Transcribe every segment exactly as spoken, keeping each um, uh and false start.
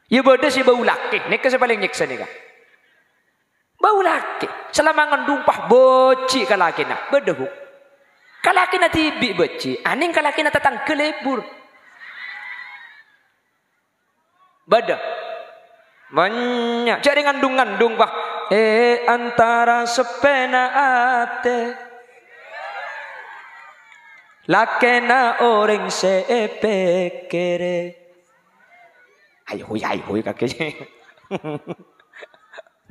Iyâ bâdâ sè bâu lakè, nèka sè palèng nyèksa nèka. Bâu lakè, salama ngandung pas bâjhi' ka lakèna, bâdâ, Bu. Ka lakèna dhibi' bâjhi', anèng ka lakèna tatangghâ lebur. Bâdâ. Bânnya', jhâ' rè ngandung-ngandung, wah. È antara seppèna atè, lakèna orèng sè èpèkkèrè. Ayo, hoy, ayo, hoy, kakè.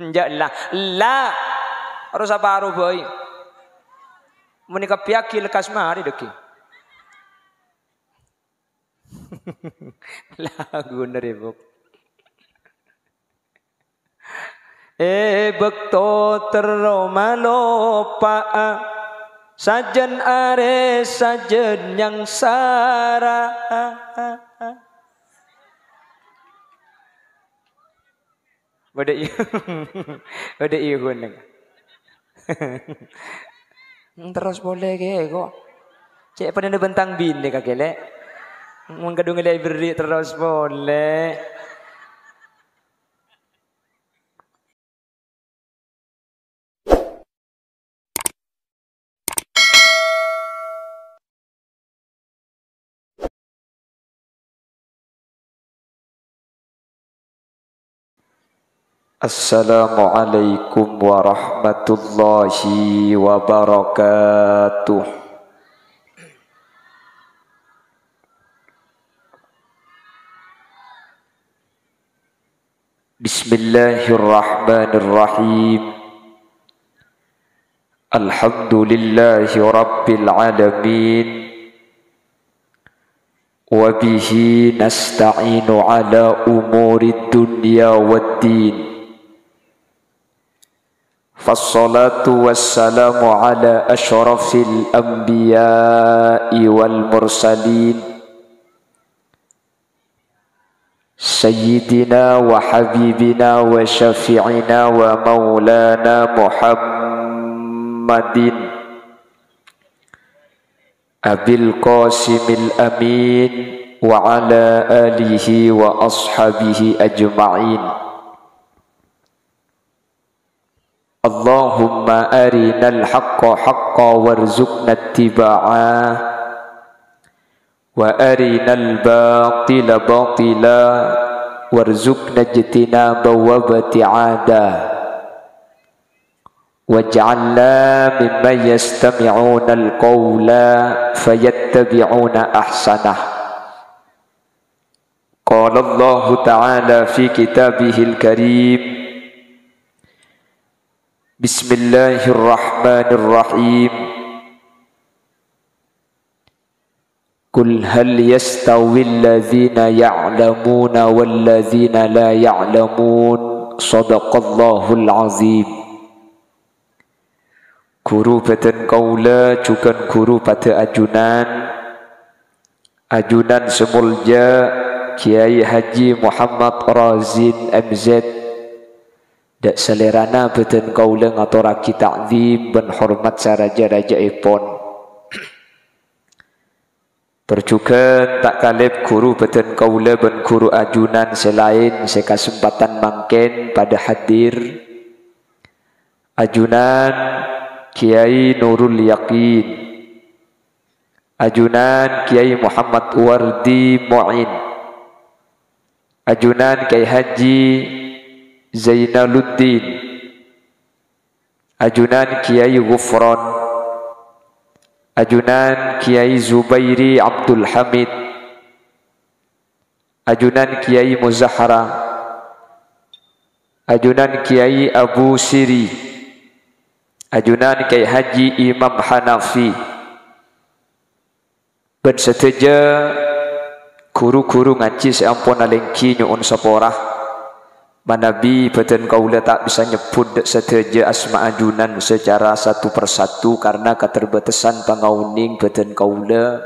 Enjâ' la, la. Harus apa-apa bhâi. Mon èkabbhiyâghi lekkas marè dhâggi'. Laguna rèbuk. È bâkto terro malopa'a, sajân arè sajân nyangsara. Bâdâ i-, bâdâ ihun nèng. Terros polè kèya, kok. Cè' padâna bân tang binè kakè, Lè'. Mon kadhung lè' èberri' terros polè. Assalamualaikum warahmatullahi wabarakatuh. Bismillahirrahmanirrahim. Alhamdulillahi rabbil alamin. Wa bihi nasta'inu ala umuri dunya waddin. Fassalatu wassalamu ala asyrafil anbiya'i wal mursalin. Sayyidina wa habibina wa syafi'ina wa maulana Muhammadin Abil Qasimil Amin wa ala alihi wa ashabihi ajma'in. Allahumma arinal haqqa haqqa warzuqna ittiba'a, wa arinal batila batila warzuqna ijtinaba wa ibti'ada. Waj'alna mimman yastami'unal qawla fayattabi'una ahsanah. Qala Allahu ta'ala fi kitabihil karim, Bismillahirrahmanirrahim. Qul hal yastawil ladzina ya'lamuna wal ladzina la ya'lamun. Shadaqallahul azim. Ghuru bhâdhân kaulâ jhughân ghuru padâ ajunan, ajunan sè molja Kyai Haji Muhammad Razin M Z. Dâ' salèrana bhâdhân kaulâ ngatorraghi ta'zim bân hormat saraja-raja'èpon. Tor jhughân ta' kalèp ghuru bhâdhân kaulâ bân ghuru ajunan sè laèn sè kasempadhân mangkèn padâ hadir. Ajunan Kyai Nurul Yakin. Ajunan Kyai Muhammad Wardi Mu'in. Ajunan Kyai Haji Zainaluddin. Ajunan Kyai Ghufron. Ajunan Kyai Zubairi Abdul Hamid. Ajunan Kyai Muzahara. Ajunan Kyai Abu Siri. Ajunan Kyai Haji Imam Hanafi. Bân sadhâjâ ghuru-ghuru ngajhi sè ampon alèngghi nyo'on sapora. Manabi bhâdhân kaulâ ta' bisa nyebbhut dâ' sadhâjâ asma ajunan sacara satu persatu karna katerbatasan pangaonèng bhâdhân kaulâ.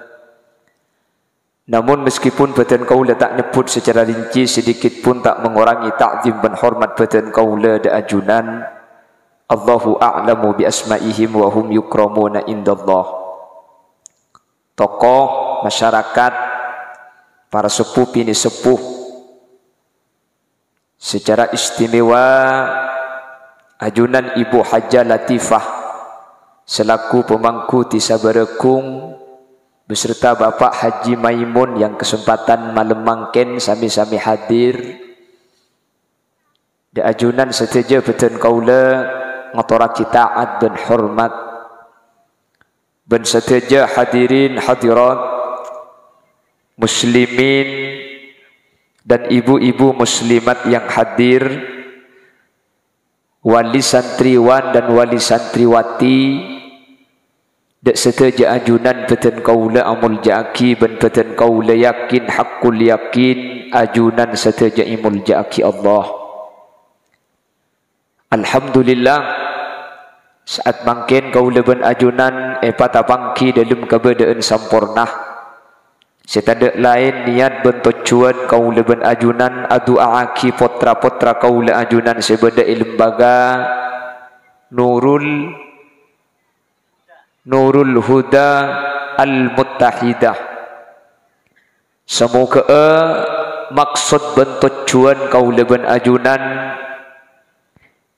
Namon, meskipun bhâdhân kaulâ ta' nyebbhut sacara rinci, sedikit pun ta' mangorangè ta'zim bân hormat bhâdhân kaulâ dâ' ajunan. Allahu a'lamu bi asma'ihim wa hum yukramuna indallah. Tokoh masyarakat, para seppo, pinisepo, Secara istimewa, ajunan Ibu Hajah Latifah selaku pemangku Dhisa Baragong beserta Bapak Haji Maimun yang kesempatan malem mangkèn sami-sami hadir. Dâ' ajunan sadhâjâ bâdhân kaulâ ngatorraghi ta'at bân hormat. Bân sadhâjâ hadirin hadirat, muslimin dan ibu-ibu muslimat yang hadir, wali santriwan dan wali santriwati, dâ' sadhâjâ ajunan bâdhân kaulâ amolja'aghi bân bâdhân kaulâ yakin haqqul yakin ajunan sadhâjâ èmolja'aghi Allah. Alhamdulillah, sa'at mangkèn kaulâ bân ajunan èpatapangghi dâlem kabâdâ'ân samporna. Sè tadâ' laèn niyat bân tojjhuwân kaulâ bân ajunan adu'a'aghi potra-potra kaulâ ajunan sè bâdâ è lembaga Nurul Nurul Huda Al-Muttahidah. Samoghâ'â maksod bân tojjhuwân kaulâ bân ajunan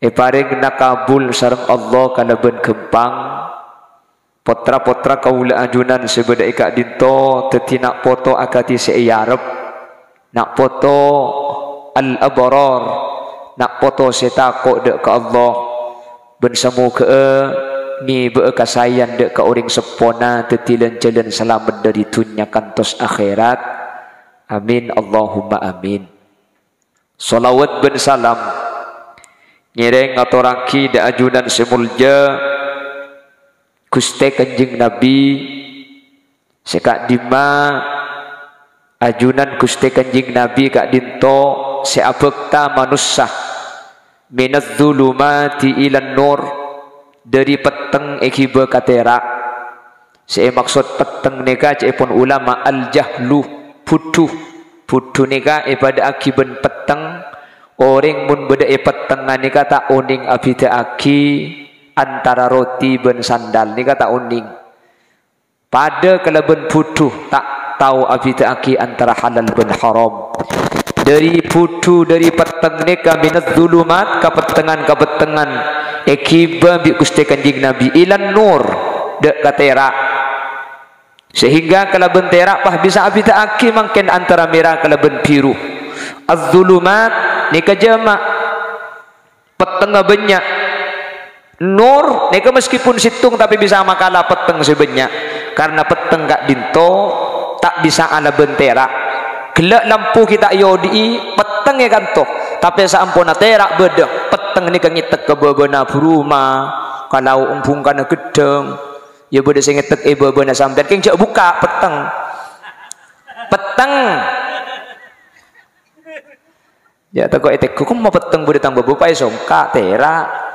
èparèngana kabul sareng Allah kalabân ghâmpang. Potra-potra kaulâ ajunan sè bâdâ è ka'dinto dhâddhi na' poto akadhi sè èarep. Na' poto al-abrar, na' poto sè tako' dâ' ka Allah, bân samoghâ'â ngèbâ'â kasaèyan dâ' ka orèng seppona dhâddhi lan-jhâlân salamet dâri dhunnya kantos akhèrat. Amin, Allahumma amin. Shalawat bân salam ngèrèng ngatorraghi dâ' ajunan sè molja Ghustè Kanjeng Nabi, sè ka'dimma ajunan Ghustè Kanjeng Nabi ka'dinto sè abhâkta manossa minadz-dzulumati ilan nur, dâri petteng èghibâ ka tèra'. Sè èmaksod petteng nèka ca'èpon ulama al-jahlu, budhu. Budhu nèka èpadâ'aghi bân petteng. Orèng mon bâdâ è pettengnga nèka ta' onèng abhidhâ'aghi antara roti bân sandal, nèka ta' onèng. Padâ kalabân budhu, ta' tao abhidhâ'aghi antara halal bân haram. Dâri budhu, dâri petteng nèka minadz-dzulumat, kapettengngan-kapettengngan èghibâ bi' Ghustè Kanjeng Nabi, ilan nur, dâ' ka tèra'. Sehingga kalabân tèra' pas bisa abhidhâ'aghi mangkèn antara mèra kalabân biru. Adz-dzulumat nèka jama'. Pettengnga bânnya'. Nur nèka meskipun sèttong tapè bisa makala petteng sè bânnya'. Karna petteng ka'dinto ta' bisa alabân tèra'. Ghellâ' lampu ghi' ta' èodi'i, petteng è kanto. Tapè saamponna tèra' bâdâ, petteng nèka ngètek ka bâbâna buruma, ka lao'na bungkana ghedhâng. Ya bâdâ sè ngètek è bâbâna sampèyan, kèng jhâ' bukka' petteng. Petteng. Ya, tako' ètegghu, "Kemma petteng budi tang bâbâ paè songka', tèra'."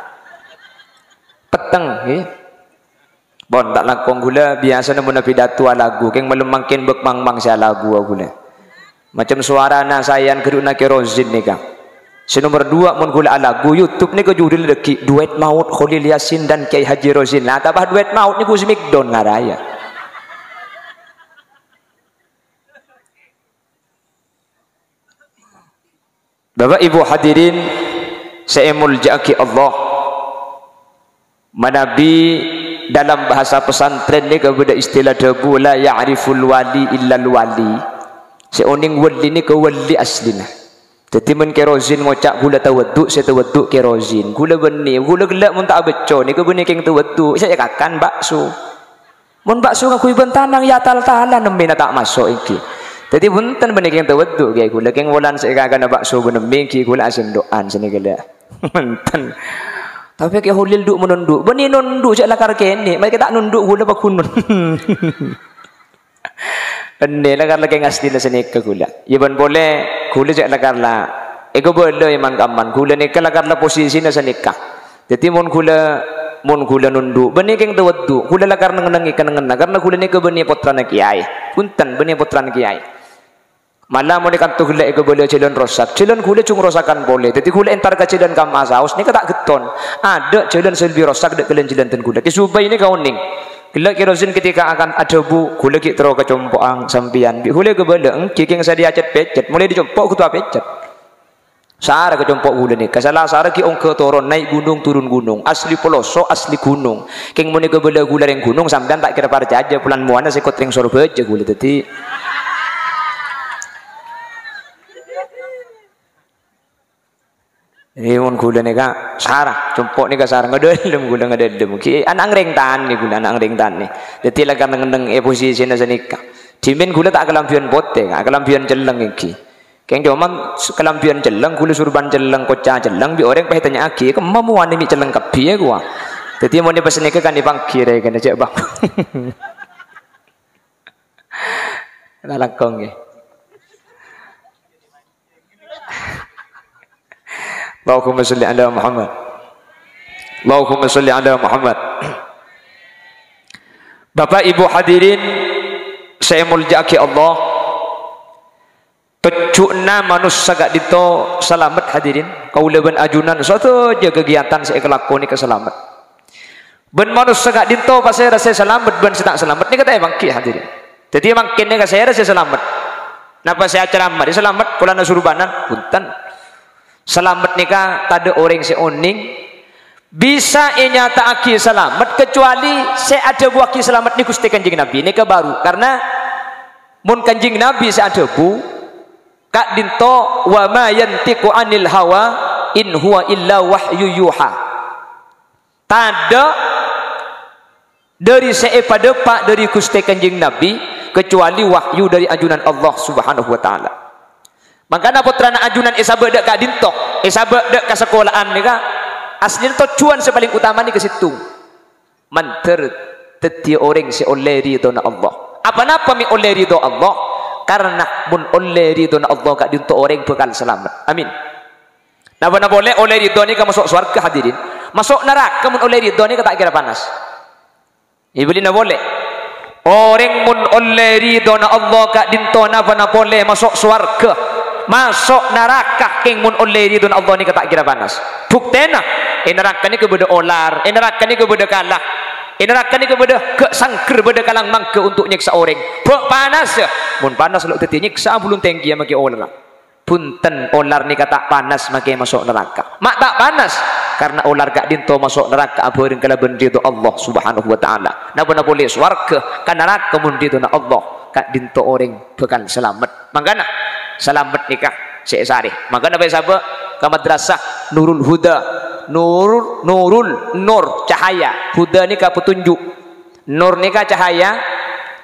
Petteng, ngghi. Pon, ta' langkong ghulâ, biyasana mon abhidhâto alagu, kèng malem mangkèn bâk mangmang sè alagu ghulâ. Macem sowarana saèyan ghâruna kerozin nèka. Sè nomer dua, mon ghulâ alagu, YouTube nèka judulna dhâggi', Duet Maut Kholil Yasin dan Kiai Haji Rozin. Nah, tapah Duet Maut nèko Smackdown ngaraya. Bapak Ibu hadirin sè èmoljâ'aghi Allah, manabi dalam bahasa pesantren nèka bâdâ istilah dhâbu, "La ya'riful wali illal wali." Sè onèng wali nèka wali aslina. Dhâddhi, mon kerozin ngoca' ghulâ tawaddu', sè tawaddu' kerozin. Ghulâ bânnè, ghulâ ghellâ' mon ta' abâcco, nèka bânnè kèng tawaddu'. Sè èkakan bakso. Mon bakso ngangghuy bân tanang, ya tal-talan, emmèna ta' maso' èngghi. Dhâddhi, bhunten bânnè kèng tawaddu', kèng ghulâ kèng wulan sè èkakana bakso bân emmè èngghi ghulâ asèndo'an sanèka la. Bhunten. Tapè Kè Holil du' manondu', bânnè nondu' jhâ' lakar kènè', ma'è kè ta' nondu' ghulâ paghunun. Enne lakar la kèng aslina sanèka ghulâ. Iyâ bân polè ghulâ jhâ' lakar la èkabâlâ è man-kamman. Ghulâ nèka lakar la posisina sanèka. Dhâddhi mon ghulâ, mon ghulâ nondu', bânnè kèng tawaddu', ghulâ lakar neng-ennengngè kennengnganna, karna ghulâ nèka bânnè pottrana kèyaè. Bhunten, bânnè pottrana kèyaè. Mala mon è kanto ghellâ' èkabâlâ jhâlân rosak, jhâlân ghulâ jhung rosakan polè. Dhâddhi ghulâ entar ka jhâlân kamma saos, nèka ta' ghetton. Adâ' jhâlân sè lebbi rosak dâ' ghellâ' jhâlân dhân ghulâ. Kè Subay nèka onèng. Ghellâ' kerozin ketika akan adhâbu, ghulâ ghi' terro ka compo'an sampèyan. Bi' ghulâ èkabâlâ, èngghi kèng sadhiyâ cet-pècet. Molaè dâri compo' kodhu apècet. Sara ka compo' ghulâ nèka. Sala sara ghi' ongghâ toron, naik gunung, turun gunung. Asli pelosok, asli gunung. Kèng mon èkabâlâ ghulâ rèng gunung, sampèyan ta' kèra parcajâ, polana mowana sè kotthèng Sorbhâjâ ghulâ. Dhâddhi, È, mon ghulâ nèka sara, compo' nèka sara, ngadâlem ghulâ ngadâlem. Ghi' ana' ngrèng tanè ghulâ, ana' ngrèng tanè. Dhâddhi la kaneng-neng è posisina sanèka. Dhimèn ghulâ ta' kalambhiyân potè, Ka', kalambhiyân celleng èngghi. Kèng coma s-, kalambhiyân celleng, ghulâ surban celleng, kocca celleng, bi' orèng pas ètanya'aghi, "Kemma mowana mè' celleng kabbhi, yâ, kowa?" Dhâddhi mon pas nèka kan èpangghi rè kènè, cè' bang. Lalakong, ngghi. Allahumma sholli ala Muhammad. Allahumma sholli ala Muhammad. Bapak Ibu hadirin sè èmoljâ'aghi Allah, tojjhuna manossa ka'dinto salamet, hadirin. Kaulâ bân ajunan sadhâjâ kagiyatan sè èkalakonè ka salamet. Bân manossa ka'dinto pasèra sè salamet bân sè ta' salamet nèka ta' èpangghi, hadirin. Dhâddhi mangkèn nèka sèra sè salamet? Napa sè acaramma rè salamet polana surbanan? Bhunten. Salamet nèka tadâ' orèng sè onèng bisa ènyata'aghi salamet kacobâli sè adhâbuwaghi salamet nèka Ghustè Kanjeng Nabi. Nèka baru, karna mon Kanjeng Nabi sè adhâbu, ka'dinto, "Wa ma yantiqu 'anil hawa, in huwa illa wahyu yuha." Tadâ' dhâri sè èpadâpa' dhâri Ghustè Kanjeng Nabi, kacobâli wahyu dhâri ajunan Allah Subhanahu wa Ta'ala. Mangkana pottrana ajunan èsabâ' dâ' ka'dinto, èsabâ' dâ' ka sakola'an nèka, aslina tojjhuwân sè palèng utama nèka sèttong. Mandhâr dhâddhiyâ orèng sè ollè ridhona Allah. Apa-napa mè' ollè ridho Allah? Karna mon ollè ridhona Allah, ka'dinto orèng bhâkal salamet. Amin. Napa-napa polè ollè ridho nèka maso' sowarghâ, hadirin. Maso' naraka mon ollè ridho nèka ta' kèra panas. Èbâlina polè. Orèng mon ollè ridhona Allah ka'dinto napa-napa polè maso' sowarghâ. Maso' naraka kèng mon ollè ridhona Allah nèka ta' kèra panas. Buktèna, è naraka nèka bâdâ olar, è naraka nèka bâdâ kala. È naraka nèka bâdâ ghâ' sangghâr, bâdâ kalang mangghâ untuk nyèksa orèng. Bâ' panas, yâ. Mon panas lo' dhâddhi nyèksa bulun tèngghi yâ makè olar. Bhunten, olar nèka ta' panas makè maso' naraka. Ma' ta' panas, karna olar ka'dinto maso' naraka abhâreng kalabân ridho Allah Subhanahu wa Ta'ala. Napa-napa polè sowarghâ ka naraka mon ridhona Allah, ka'dinto orèng bhâkal salamet. Mangkana, salamet nèka sè èsarè. Mangkana pas èsabâ' ka madrasah Nurul Huda. Nurul, nurul, nur, cahaya. Huda nèka petunjuk. Nur nèka cahaya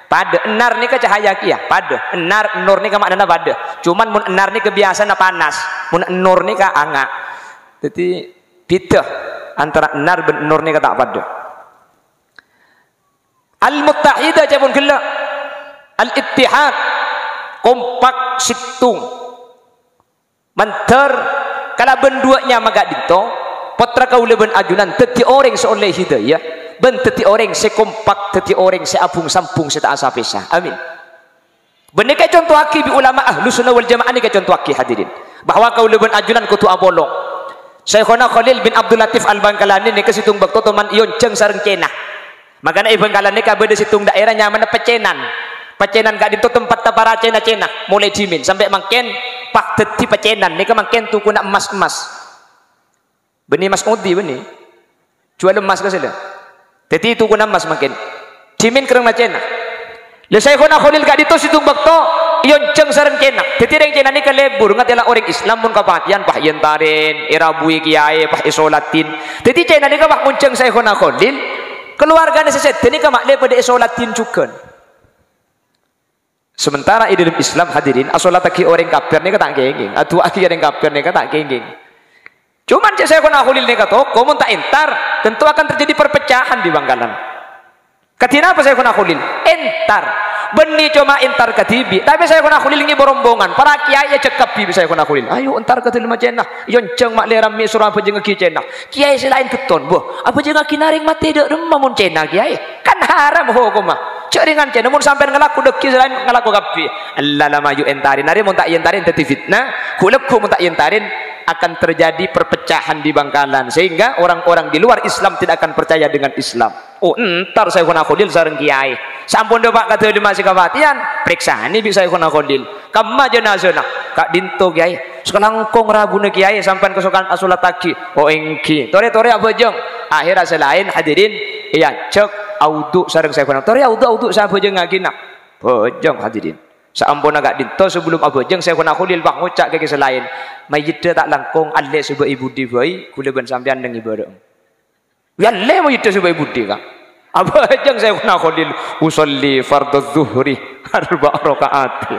padâ, ennar nèka cahaya kèya padâ. Ennar, nur nèka ma'nana padâ. Cuman mon ennar nèka biyasana panas, mon nur nèka anga'. Dhâddhi bhidhâ antara ennar bân nur nèka ta' padâ. Al-Muttahidah, ca'èpon ghellâ'. Al-Ittihad, kompak, sèttong. Mandhâr kalabân duwâ' nyama ka'dinto, pottra kaulâ bân ajunan dhâddhi orèng sè ollè hidayah, bân dhâddhi orèng sè kompak, dhâddhi orèng sè abhung-sambhung sè ta' sa-pèsa. Amin. Bânnè kaconto'aghi bi' ulama Ahlus Sunnah wal Jamaah nèka, kaconto'aghi, hadirin, bahwa kaulâ bân ajunan kodhu apolong. Syaikhona Khalil bin Abdul Latif Al-Bangkalani nèka sèttong bâkto toman èonjhâng sareng Cèna. Mangkana è Bangkalan nèka bâdâ sèttong dhaèra nyamana Pecènan. Pecènan ka'dinto tempatta para cèna-cèna, molaè dhimèn sampè' mangkèn pas dhâddhi Pecènan. Nèka mangkèn tokona emmas-emmas. Bânnè Mas Odi, bânnè. Juwâl emmas ka sèla. Dhâddhi tokona emmas mangkèn. Dhimèn kèrèng cèna. La Syaikhona Khalil ka'dinto sèttong bâkto èonjhâng sareng Cèna. Dhâddhi rèng Cèna nèka lebur, ngatèla orèng Islam mon kapatèyan, pas èentarèn, èrabuwi kèyaè, pas èsolatin. Dhâddhi Cèna nèka pas ngonjhâng Syaikhona Khalil, kalowargana sè sèdhâ nèka ma'lè padâ èsolatin jhughân. Sementara è dâlem Islam, hadirin, asolattaghi orèng kafir nèka ta' kèngèng, adu'aaghi orèng kafir nèka ta' kèngèng. Cuman cè' Syaikhona Khalil nèka toko, mon ta' entar, tentu akan terjadi perpecahan di Bangkalan. Kadhi napa Syaikhona Khalil? Entar. Bânnè coma entar kadhibi', tapè Syaikhona Khalil ngibâ rombongan, para kèyaè èajhâk kabbhi bi' Syaikhona Khalil. "Ayo entar ka dâlemma cèna, èonjhâng ma'lè rammè soro abhâjângngaghi cèna." Kèyaè sè laèn ghetton, "Bâh, abhâjângngaghi narèng matè dâ' remma mon cèna, Kèyaè? Kan haram hokomma. Jhâ' rèngan cèna, mon sampèyan ngalako dhâggi' sè laèn ngalako kabbhi." Ella la mayu èntarèn, arè mon ta' èentarèn dhâddhi fitnah, ghu'-lagghu' mon ta' èentarèn akan terjadi perpecahan di Bangkalan, sehingga orang-orang di luar Islam tidak akan percaya dengan Islam. Oh, entar Syaikhona Khalil sareng kèyaè. Sampon dâpa' ka dâlemma sè kapatèyan, parèksanè bi' Syaikhona Khalil. Kemma janazana? Ka'dinto, Kèyaè. Sakalangkong rabuna kèyaè sampèyan kasokan asolattaghi. Oh, èngghi. Torè-torè abhâjâng. Akhèrra sè laèn hadirin èajhâk audhu sareng Syaikhona. Torè audhu, audhu sè abhâjângngaghi, na'. Bhâjâng hadirin. Saamponna ka'dinto sabellunna abhâjâng Syaikhona Kholil pas ngoca' ka sè laèn, "Mayyiddhâ ta' langkong, allè sè bâ' è budi bhâi, ghulâ bân sampèyan neng è bârâ'ân." Yâ, allè mayyiddhâ sè bâ' è budi, Ka'. Abhâjâng Syaikhona Kholil, "Usolli fardhu dzuhri arba'a raka'ati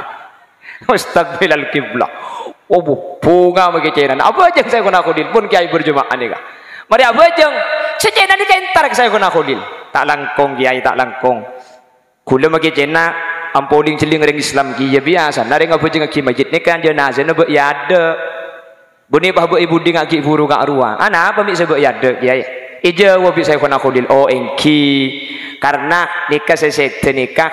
mustaqbilal qiblah." Obo, bhunga makè cènana. Abhâjâng Syaikhona Kholil, pon kèyaè berjemaah nèka. Marè abhâjâng, sè cèna nèka èntar ka Syaikhona Kholil. "Ta' langkong, Kèyaè, ta' langkong. Ghulâ makè cèna ampolèng jhelling rèng Islam kèya, biyasana rèng abhâjângngaghi mayyit nèka jenazana bâ' è adâ'. Bânnè pas bâ' è budi nga' ghi' buru ka'rowa. Anapa mè' sè bâ' è adâ', Kèyaè?" Èjâwâb bi' Syaikhona Kholil, "Oh, èngghi. Karna nèka sè sèdhâ nèka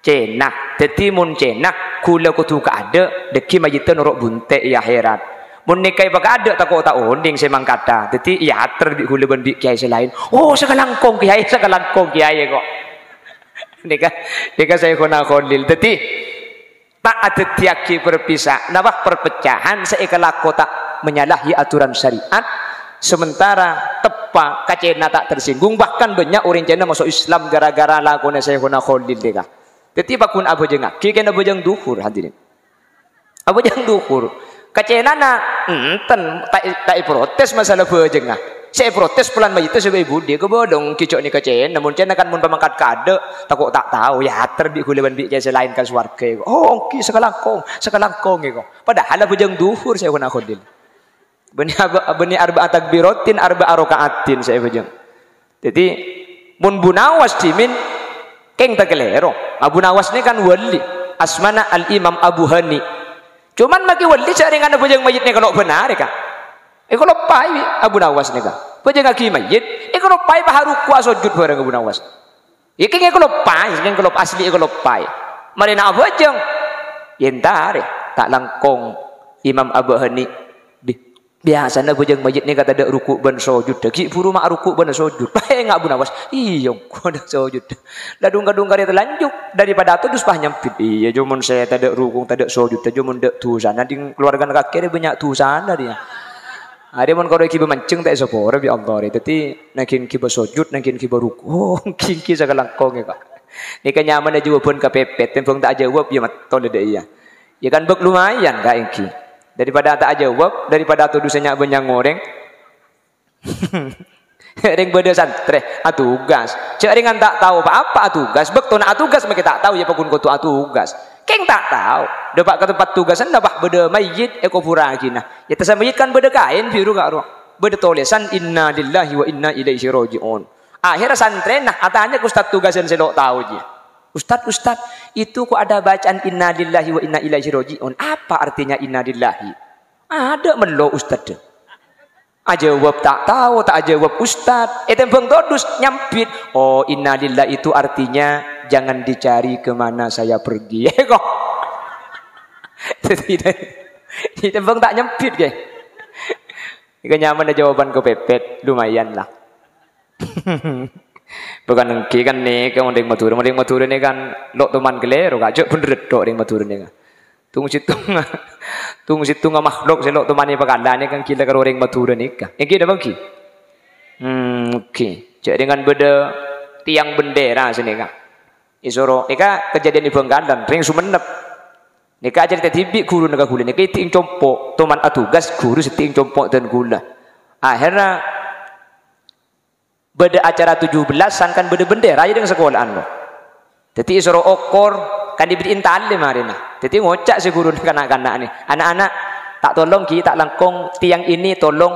cèna. Dhâddhi mon cèna, ghulâ kodhu ka adâ', dhâggi' mayyiddhâ noro' bunte' è akhèrat. Mon nèka èpakadâ' tako' ta' onèng sè mangkadhâ. Dhâddhi èater bi' ghulâ bân bi' kèyaè sè laèn." "Oh, sakalangkong, Kèyaè, sakalangkong, Kèyaè, ko'." Nèka, nèka Syaikhona Kholil. Dhâddhi, ta' adhâddhiyaghi perpisa-, napa, perpecahan sè èkalako ta' menyalahi aturan syariat, sementara teppa' ka cèna ta' tersinggung, bahkan bânnya' orèng cèna maso' Islam gara-gara lakona Syaikhona Kholil nèka. Dhâddhi, paggun abhâjângngaghi, kèng abhâjâng dhuhur, hadirin. Abhâjâng dhuhur. Ka cènana, enten, ta', ta' èprotes masalah bhâjângnga. Sè èprotes polana mayyiddhâ sè bâ' è budi, kabâlâ ghi' jhâ' nèka cèna. Mon cèna kan mon pamangkat ka adâ', tako' ta' tao, èater bi' ghulâ bân bi' kèyaè sè laèn ka sowarghâ, ko'. Oh, èngghi, sakalangkong, sakalangkong, ko'. Padahal abhâjâng dhuhur Syaikhona Kholil. Bânnè ab-, bânnè arba'a takbiratin, arba'a raka'atin sè èbhâjâng. Dhâddhi, mon Bu Nawas dhimèn, kèng takalèro. Abu Nawas nèka kan wali. Asmana Al-Imam Abu Hani. Coma makè wali jhâ' rèng abhâjâng mayyit nèka lo' bân arè, Ka'. Èkaloppaè bi' Abu Nawas nèka. Bhâjângngaghi mayyit, èkaloppaè pas aruku' asojud bhâreng Abu Nawas. Kèng èkaloppaè, kèng èkalop-, asli èkaloppaè. Marèna abhâjâng, èntarè, ta' langkong Imam Abu Hani. Di, biyasana bhâjâng mayyit nèka tadâ' ruku' bân sojuddhâ. Ghi' buru ma' ruku' bân sojud. Paènga' Abu Nawas. Iyâ, engko' tadâ' sojuddhâ. La dhung-kadhung karè talanjut. Daripada atodus pas nyambit. Iyâ, jhâ' mon sè tadâ' ruku', tadâ' sojuddhâ, jhâ' mon tadâ' dhusana. Dhing kaluwargana kakè rè bânnya' dhusana, dhiyâ. Arè mon karo èghibâ manjheng ta' èsapora bi' Allah rè. Dhâddhi, nangghing èghibâ sojud, nangghing èghibâ ruku'. Oh, èngghi, èngghi, sakalangkong, Ka'. Nèka nyamana jâwâbhân kapèpèt, tèmbhâng ta' ajâwâb, iyâ, mettol dâ' iyâ. Iyâ kan, bâk, lumayan, Ka', èngghi. Daripada ta' ajâwâb, daripada atodus sè nya'-bânnya' orèng. Rèng bâdâ santrè, atugas. Jhâ' rèngan ta' tao pa-apa atugas. Bâktona atugas makè ta' tao, iyâ paggun kodhu atugas. Kèng ta' tao. Dâpa' ka tempat tugasanna, pas bâdâ mayyit èkobhurraghina. È attassa mayyit kan bâdâ kaèn biru, Ka', ro. Bâdâ tolèsan, "Inna lillahi wa inna ilaihi raji'un." Akhèrra santrèna atanya ka ustad tugasan sè lo' tao, jiyâ. "Ustad, ustad, itu kok ada bacaan inna lillahi wa inna ilaihi raji'un. Apa artinya inna lillahi?" Adâ' mello ustad. Ajâwâb ta' tao, ta' ajâwâb ustad. Ètèmbhâng todus, nyambit. "Oh, innalillahi itu artinya jangan dicari ke mana saya pergi." Èko. Dhâddhi, ètèmbhâng ta' nyambit, ghi. Èko nyamana jâwâbhân kapèpèt, lumayan lah. Bukan èngghi kan nèka, mon rèng Madhurâ. Mon rèng Madhurâ nèka kan lo' toman kalèro, Ka'. Jhâ' bhendher tok rèng Madhurâ nèka. Tung-sèttonga, tung-sèttonga makhluk sè lo' toman èpakala nèka kan ghilâ karo rèng Madhurâ nèka. Èngghi napa èngghi? Hmm, èngghi. Jhâ' rèngan bâdâ tèyang bendera sè nèka. Èsoro, nèka kadhâddhiyân è Bhângkalan, rèng Songennep. Nèka acarèta dhibi' ghuruna ka ghulâ nèka èdhing compo', toman atugas ghuru sè èdhing compo' dân ghulâ. Akhèrra bâdâ acara tujuh belasan kan bâdâ bendera è dhâng sakola'an, lo. Dhâddhi èsoro okor, kan èberri'in talè marèna. Dhâddhi ngoca' sè ghuruna ka na'-kana' nè, "Anak-anak, tak tolong ghi, tak langkong tiang ini tolong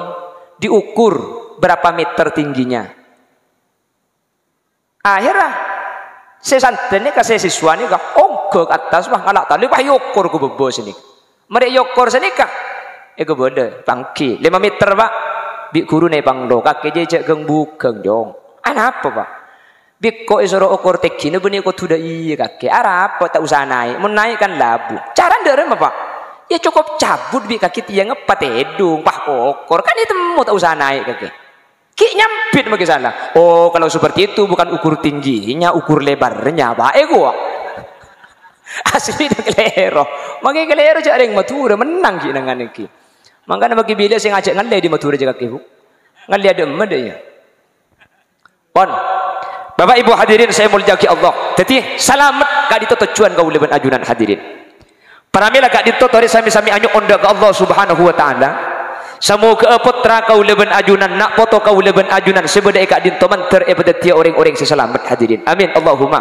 diukur berapa meter tingginya." Akhèrra, sè santrè nèka, sè siswa nèka, ongghâ ka attas, wah, ngala' talè, wah, èokor ka bâbâ sè nèka. Marè èokor sè nèka, èkabâlâ, "Pangghi, lèma meter, Pa'." Bi' ghuruna èpanglo, "Kakè jhâ' jhâ' ghâng-bhughâng, Cong." "Anapa, Pa'?" "Bi' engko' èsoro okor tèngghina bânnè kodhu dâ' iyâ, Kakè. Arapa ta' osa naè', mon naè' kan labu." "Carana dâ' remma, Pa'?" "Yâ cokop cabut bi' kakè tèyangnga patèdung, pas okor, kan ètemmo ta' osa naè' kakè." Ghi' nyambit makè sala. "Oh, kalau seperti itu bukan ukur tingginya, ukur lebarnya, Pak." Èkowa. Asli kalèro. Mangkè kalèro jhâ' rèng Madhurâ, mennang ghi' nangghâna ghi. Mangkana mangkè bilâ sè ngajhâk ngallè dâri Madhurâ jhâ' kakè, Bu. Ngallè adâ' emma dâ' iyâ. Pon. Bapak Ibu hadirin sè èmoljâ'aghi Allah. Dhâddhi, salamet ka'dinto tojjhuwân kaulâ bân ajunan hadirin. Pramèla ka'dinto torè sami-sami anyo'on dâ' ka Allah Subhanahu wa Ta'ala. Samoghâ'â pottra kaulâ bân ajunan, na' poto kaulâ bân ajunan sè bâdâ è ka'dinto mandhâr èpadhâddhiyâ orèng-orèng sè salamet, hadirin. Amin, Allahumma.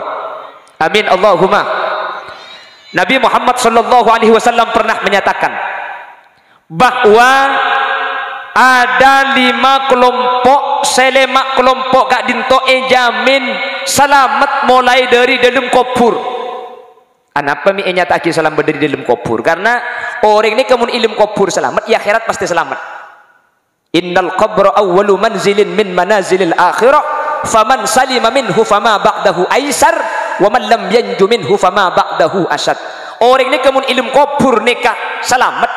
Amin, Allahumma. Nabi Muhammad sallallahu alaihi wasallam pernah menyatakan, bahwa ada lima kelompok, sè lèma' kelompok ka'dinto èjhâmin salamet molaè dâri dâlem kobhur. Anapa mè' ènyata'aghi salamet dâri dâlem kobhur? Karna orèng nèka mon è dâlem kobhur salamet, è akhèrat pastè salamet. "Innal qabra awwalu manzilin min manazilil akhirah, faman salima minhu fama ba'dahu aisar, wa man lam yanju minhu fama ba'dahu asyad." Orèng nèka mon è dâlem kobhur nèka salamet,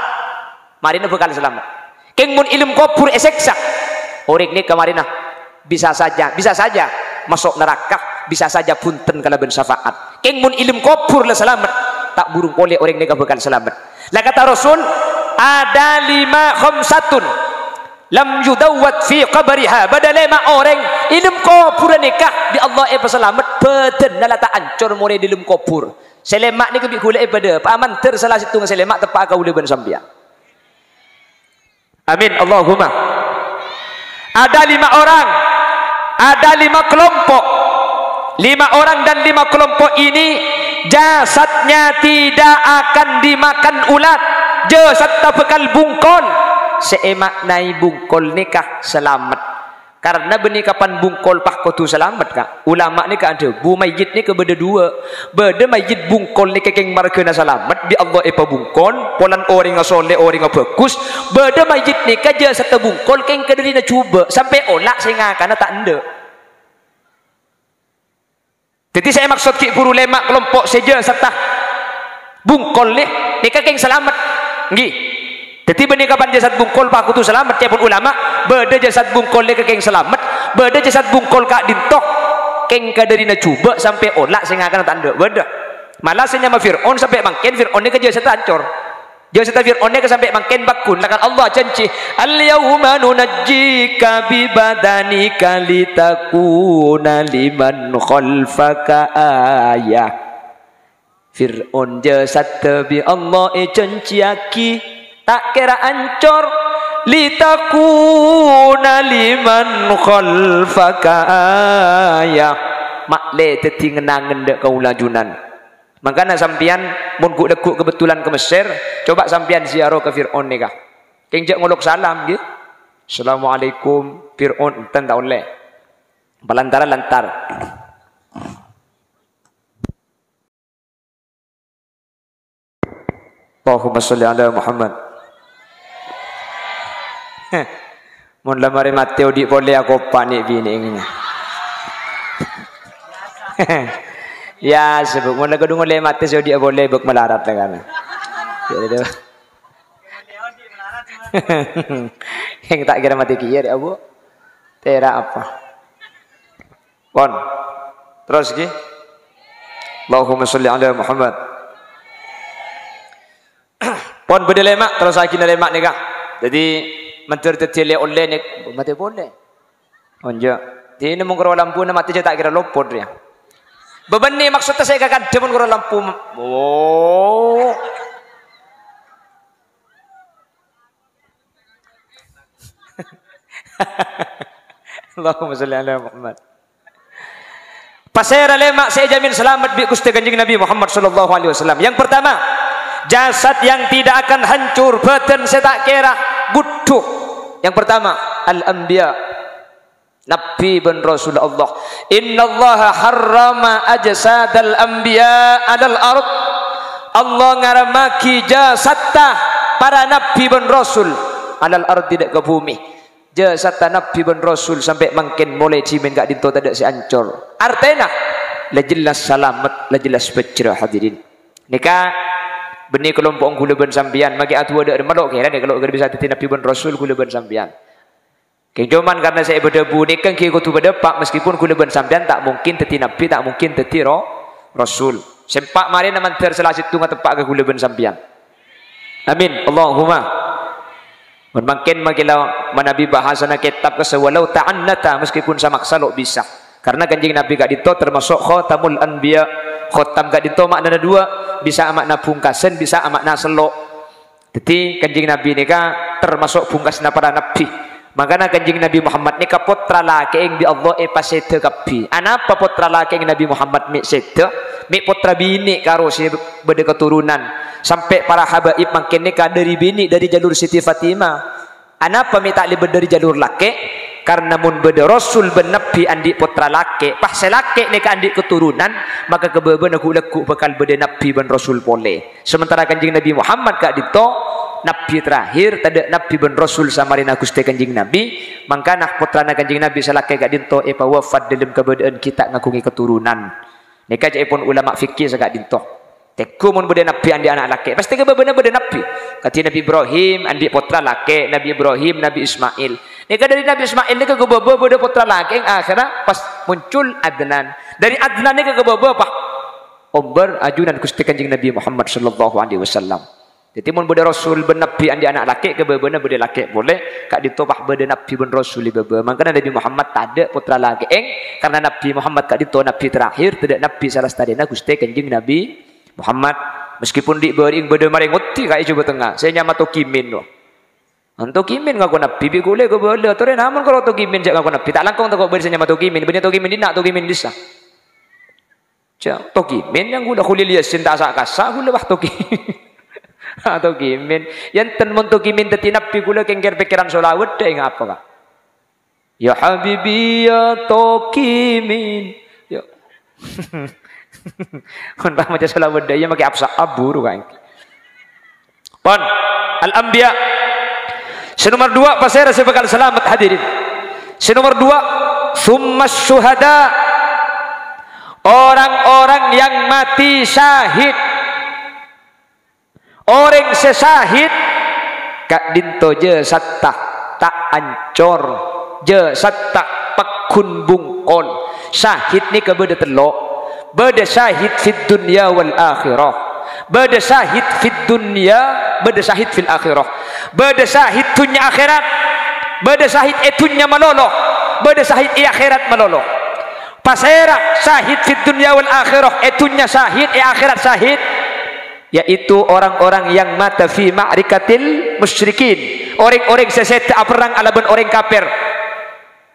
marèna bhâkal salamet. Kèng mon è dâlem kobhur èsèksa, orèng nèka marèna bisa saja, bisa saja maso' naraka, bisa saja bhunten kalabân syafaat. Kèng mon è dâlem kobhur la salamet, ta' burung polè orèng nèka bhâkal salamet. La kata Rasul, "Ada lima khamsatun lam yudawwat fi qabriha." Bâdâ lèma' orèng è dâlem kobhurân nèka bi' Allah èpasalamet, bhâdhânna la ta' ancor molaè è dâlem kobhur. Sè lèma' nèka bi' ghulâ èpadâpa'a, mandhâr sala sèttonga sè lèma' teppa'a kaulâ bân sampèyan. Amin, Allahumma. Ada lima orang, ada lima kelompok. Lima orang dan lima kelompok ini jasadnya tidak akan dimakan ulat. Jasadnya bhâkal bungkol. Sè èmaknaè bungkol nèka salamet. Karna bânnè kapan bungkol pas kodhu salamet, Ka'. Ulama nèka adhâbu, mayyit nèka bâdâ duwâ'. Bâdâ mayyit bungkol nèka kèng marghâna salamet, bi' Allah èpabungkol, polana orèngnga sholeh, orèngnga bhâghus. Bâdâ mayyit nèka jasadda bungkol kèng kadhârina jhubâ', sampè' ola' sè ngakana ta' endâ'. Dhâddhi sè èmaksod ghi' bhuru lèma' kalompo' sè jasadda bungkol nè-, nèka kèng salamet. Ènggi. Dhâddhi bânnè kapan jasad bungkol pas kodhu salamet, ca'èpon ulama, bâdâ jasad bungkol nèka kèng salamet, bâdâ jasad bungkol ka'dinto kèng kadhârina jhubâ' sampè' ola' sè ngakana ta' endâ'. Bâdâ. Mala sè nyama Fir'aun sampè' mangkèn Fir'aun nèka jasadda ancor. Jasadda Fir'aun nèka sampè' mangkèn pagghun, la kan Allah ajhânjhi, "Al-yauma nunajjika bi badanika litakuna liman khalfaka ayah." Fir'aun jasadda bi' Allah èjhânjhiyaghi ta' kèra ancor, "litakuna liman khalfaka ayah." Ma'lè dhâddhi ngennangen dâ' kaulâ ajunan. Mangkana sampèyan mon ghu'-, lagghu' kebetulan ka Messer, coba sampèyan ziarah ka Fir'aun nèka. Kèng jhâ' ngolok salam, ghi. "Assalamualaikum, Fir'aun," enten ta' ollè. Palantaran lantar. Allahumma sholli ala Muhammad. Mon la marè matè odi' polè akopa' nè' binè' ngènè. Ya, sebut mon la kodhu ngolè matè sè odi' polè bâk malarat la kana. Ya, itu. Yang tak kira mati kiyer, Abu. Tera apa? Pon. Terros, ghi. Allahumma sholli ala Muhammad. Pon bâdâ lèma', terrossaghi lèma' nèka. Dhâddhi, mandhâr dhâddhi lè-ollè nè-, matè polè. Onjâ'. Dhina mon karo lampuna matè jhâ' ta' kèra lopot, ya. Bâbânnè maksodda sè kakandhâ mon karo lampu. Oh. Allahumma sholli ala Muhammad. Pasèra lèma' sè èjhâmin salamet bi' Ghustè Kanjeng Nabi Muhammad sallallahu alaihi wasallam? Yang pertama, jasad yang tidak akan hancur, bhâdhân sè ta' kèra ghuddhu. Yang pertama, al-anbiya. Nabbhi bân rasul Allah. "Innallaha harrama ajsadal anbiya 'alal ard." Allah ngaramaghi jasadda para nabbhi bân rasul 'alal ardi, dâ' ka bhumè. Jasadda nabbhi bân rasul sampè' mangkèn molaè dhimèn ka'dinto tadâ' sè ancor. Artèna, la jelas salamet, la jelas bhâjjhrâ, hadirin. Nèka bânnè kalompo'na ghulâ bân sampèyan, maghi adu'a dâ' remma lo' kèra nèka lo' kèra bisa dhâddhi nabbhi bân rasul ghulâ bân sampèyan. Kèng coma karna sè èpadhâbu nèka ghi kodhu padâpa', meskipun ghulâ bân sampèyan ta' mungkin dhâddhi nabbhi, ta' mungkin dhâddhi ro-, rasul. Sè empa' marèna mandhâr sala sèttonga teppa' ka kaulâ bân sampèyan. Amin. Allahumma. Mon mangkèn makèla manabi bahasana kètab kassa walau ta'annata, meskipun samaksa lo' bisa. Karena Kanjeng Nabi ka'dinto termasuk khatamul anbiya. Khatam ka'dinto ma'nana dua, bisa ma'na bungkasan, bisa ma'na sello'. Dhâddhi, Kanjeng Nabi nèka termasuk bungkasna para nabbhi. Mangkana Kanjeng Nabi Muhammad nèka pottra lakè'èng bi' Allah èpasèdhâ kabbhi. Anapa pottra lakè'èng Nabi Muhammad mè' sèdhâ? Mè' pottra binè' karo sè bâdâ keturunan. Sampè' para habaib mangkèn nèka dhâri binè' dhâri jalur Siti Fatimah. Anapa mè' ta' lèbât dhâri jalur lakè'? Karna mon bâdâ rasul bân nabbhi andi' pottra lakè', pas sè lakè' nèka andi' keturunan, maka ka bâbâna ghu'-lagghu' bhâkal bâdâ nabbhi bân rasul polè. Sementara Kanjeng Nabi Muhammad ka'dinto nabbhi terakhir, tadâ' nabbhi bân rasul samarèna Ghustè Kanjeng Nabi, mangkana pottrana Kanjeng Nabi sè lakè' ka'dinto èpawafat dâlem kabâdâ'ân ghi' ta' ngaghungè keturunan. Nèka ca'èpon ulama fikih saka'dinto. Tèngghu mon bâdâ nabbhi andi' ana' lakè', pastè ka bâbâna bâdâ nabbhi. Kadhi Nabi Ibrahim andi' pottra lakè', Nabi Ibrahim, Nabi Ismail. Nèka dhâri Nabi Ismail nèka ka bâbâ bâdâ pottra lakè', akhèrra pas muncul Adnan. Dhâri Adnan nèka ka bâbâ apa? Ombâr ajunan Ghustè Kanjeng Nabi Muhammad sallallahu alaihi wasallam. Dhâddhi, mon bâdâ rasul bân nabbhi andi' ana' lakè', ka bâbâna bâdâ lakè' polè, ka'dinto pas bâdâ nabbhi bân rasul è bâbâ. Mangkana Nabi Muhammad tadâ' pottra lakè'èng, karna Nabi Muhammad ka'dinto nabbhi terakhir, tadâ' nabbhi sè lastarèna Ghustè Kanjeng Nabi Muhammad. Meskipun dhi' bâri'èng bâdâ marè ngoddhi ka è Jhâbâ Tengnga, sè nyama Togimin, wah. Togimin ngako nabbhi, bi' ghulâ kabâlâ, torè namong karo Togimin sè ngako nabbhi, ta' langkong tako' bâdâ sè nyama Togimin, bânnè Togimin dinna', Togimin dissa'. Ja, Togimin yang ghulâ Kholil Yasin ta' sa'-kassa' ghulâ, wah, Togi-, ah, Togimin. Ya enten mon Togimin dhâddhi nabbhi ghulâ kèngkèr pèkkèran solaweddhâ, enga' apa, Ka'? Ya Habibi ya Togimin. Ya. Mon pas maca solaweddhâ, iyâ makè apsa aburu, Ka'. Pon, al-anbiya. Sè nomor dua, pasèra sè bhâkal salamet, hadirin? Sè nomor dua, tsummas syuhada. Orang-orang yang mati syahid. Orèng sè syahid, ka'dinto jasadda ta' ancor, jasadda pagghun bungkol. Syahid nèka bâdâ tello'. Bâdâ syahid fid dunya wal akhirah. Bâdâ syahid fid dunya, bâdâ syahid fil akhirah. Bâdâ syahid dhunnya akhèrat. Bâdâ syahid è dhunnya malolo. Bâdâ syahid è akhèrat malolo. Pasèra syahid fid dunya wal akhirah? È dhunnya syahid, è akhèrat syahid. Yaitu orang-orang yang mata fi ma'rikatil musyrikin. Orèng-orèng sè sèdhâ aperrang alabân orèng kafir.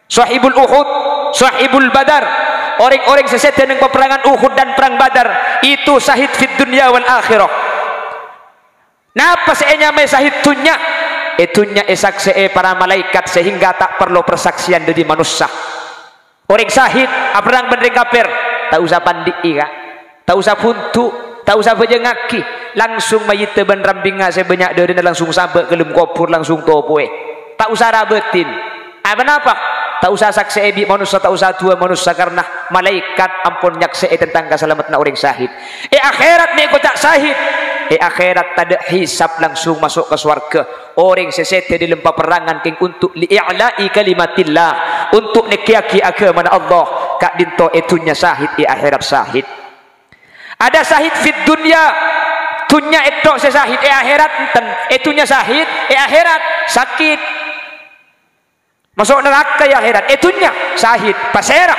Sahibul Uhud, Sahibul Badar, orèng-orèng sè sèdhâ neng paperrangan Uhud dan Perang Badar, itu syahid fid dunya wal akhirah. Napa sè ènyamaè syahid dhunnya? È dhunnya èsaksè'è para malaèkat sehingga ta' parlo persaksian dhâri manossa. Orèng syahid aperrang bân rèng kafir, ta' osa pandi'i, Ka'. Ta' osa buntu', ta' osa bhâjângngaghi. Langsung mayyidda bân rambingnga sè bânnya' dhârina langsung sabâ' ka dâlem kobhur, langsung topowè. Ta' osa rabâtin. Apa napa? Ta' osa saksè'è bi' manossa, ta' osa adu'a manossa, karna malaèkat ampon nyaksè'è tentang kasalameddhânna orèng syahid. È akhèrat mè' koca' syahid. È akhèrat tadâ' hisab, langsung maso' ka sowarghâ. Orèng sè sèdhâ dâlem paperrangan kèng onto' li i'la'i kalimatillah, onto' nèkkèyaghi aghâmana Allah, ka'dinto è dhunnya syahid, è akhèrat syahid. Ada syahid fid dunya, dhunnya ètto' sè syahid, è akhèrat enten. È dhunnya syahid, è akhèrat sakit. Maso' naraka è akhèrat, è dhunnya syahid. Pasèra?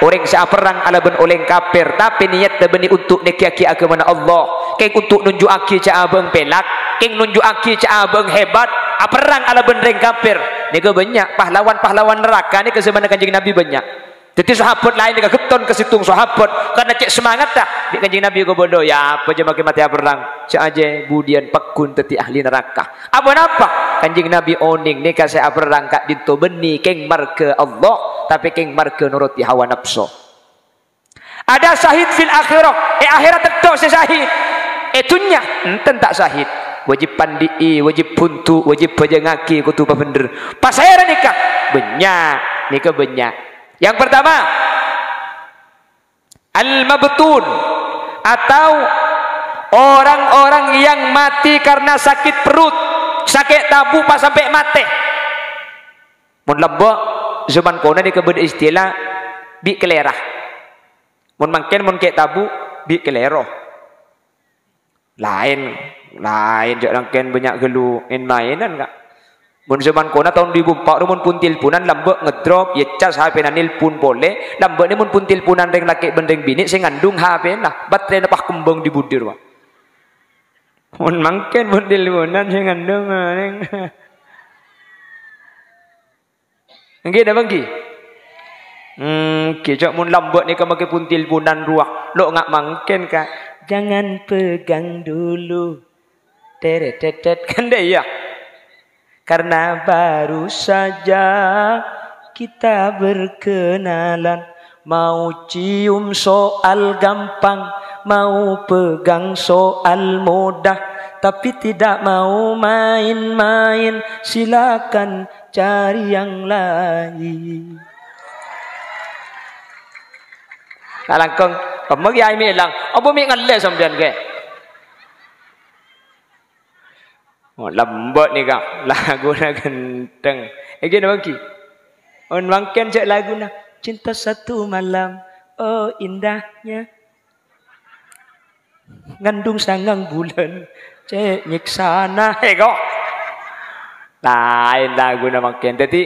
Orèng sè aperrang alabân orèng kafir, tapè niyaddhâ bânnè onto' nèkkèyaghi aghâmana Allah, kèng onto' nonjhu'aghi jhâ' abâ'eng pèlak, kèng nonjhu'aghi jhâ' abâ'eng hebat, aperrang alabân rèng kafir. Nèka bânnya' pahlawan-pahlawan naraka nèka jhâmanna Kanjeng Nabi bânnya'. Dhâddhi sahabat laèn nèka ghetton ka sèttong sahabat, karna cè' semangatta bi' Kanjeng Nabi kabâlâ, "Ya, apa jhâ' makè matè aperrang? Jhâ' ajhâ budiyân pagghun dhâddhi ahli naraka." Apa napa? Kanjeng Nabi onèng nèka sè aperrang ka'dinto bânnè kèng marghâ Allah, tapè kèng marghâ noroddhi hawa napso. Ada syahid fil akhirah, è akhèrat ètto' sè syahid. È dhunnya, enten ta' syahid. Wajib pandi'i, wajib buntu', wajib bhâjângngaghi, kodhu pabhendher. Pasèra nèka? Bânnya', nèka bânnya'. Yang pertama, al-mabtun, atau orang-orang yang mati karena sakit perut, sakè' tabu' pas sampè' matè. Mon lambâ', jhâman kono nèka bâdâ istilah bi' kalèra. Mon mangkèn, mon kè' tabu', Bi' kalèro. Laèn, laèn jhâ' rangkèn bânnya' ghâllu en-maènan, Ka'. Mon zaman kona taon du èbu empa' rowa mon pon-telponan lambâ' ngedrop, ècas H P-na nelpon polè, lambâ' nè mon pon-telponan rèng lakè' bân rèng binè' sè ngandung H P-na, baterena pas kembang di budi rowa. Mon mangkèn pon-telponan sè ngandung orèng. Èngghi napa èngghi? Èngghi, jhâ' mon lambâ' nèka makè pon-telponan rowa. Lo' nga' mangkèn, Ka'. Jangan pegang dulu. Teret, tet, tet. Kan dâ' iyâ. Karena baru saja kita berkenalan. Mau cium soal gampang, mau pegang soal mudah, tapi tidak mau main-main. Silakan cari yang lain. Nah, langkong, kemma Kèyaè mèlang. Apa mè' ngallè sampèyan, Kè? Oh, lambâ' nèka, laguna ghântheng. Èngghi napa èngghi? On mangkèn jhâ' laguna Cinta Satu Malam. Oh, indahnya. Ngandung sangang bulân. Cè' nyèksana, eh, kok. Laèn laguna mangkèn. Dhâddhi,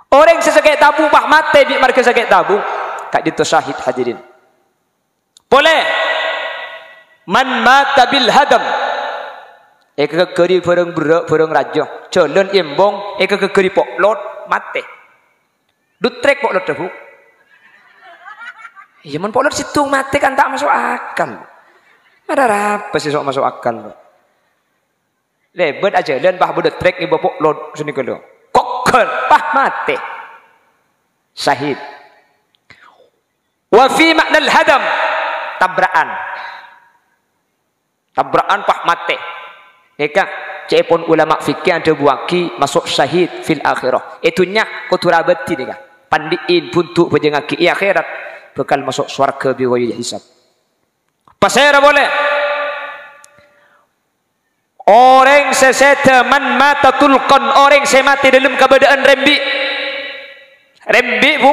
orèng sè sakè' tabu pas matè bi' marghâ sakè' tabu. Ka'dinto syahid, hadirin. Polè, "Man mata bil hadam." Èkaghâghâri bhârâng berrâ', bhârâng rajâ. Jhâlân èmbong, èkaghâghâri po'lot, matè. Dutrek po'lot, Bu. Iyâ, mon po'lot sèttong matè kan ta' maso' akal. Mara arapa sè so' maso' akal, Bu? Lèbât ajhâlân, pas bâdâ trek ngèbâ po'lot, sè nèka lho. Kokkèr, pas matè. Syahid. Wa fi ma'nal hadam, tabra'an. Tabra'an pas matè. Nèka, ca'èpon ulama fikih adhâbuwâghi maso' syahid fil akhirah. È dhunnya kodhu rabâdi nèka. Pandi'in, buntu', bhâjângaghi è akhèrat. Bhâkal maso' sowarghâ bi ghairi hisab. Pasèra polè? Orèng sè sèdhâ man mata tulqan, orèng sè matè dâlem kabâdâ'ân rembi'. Rembi', Bu,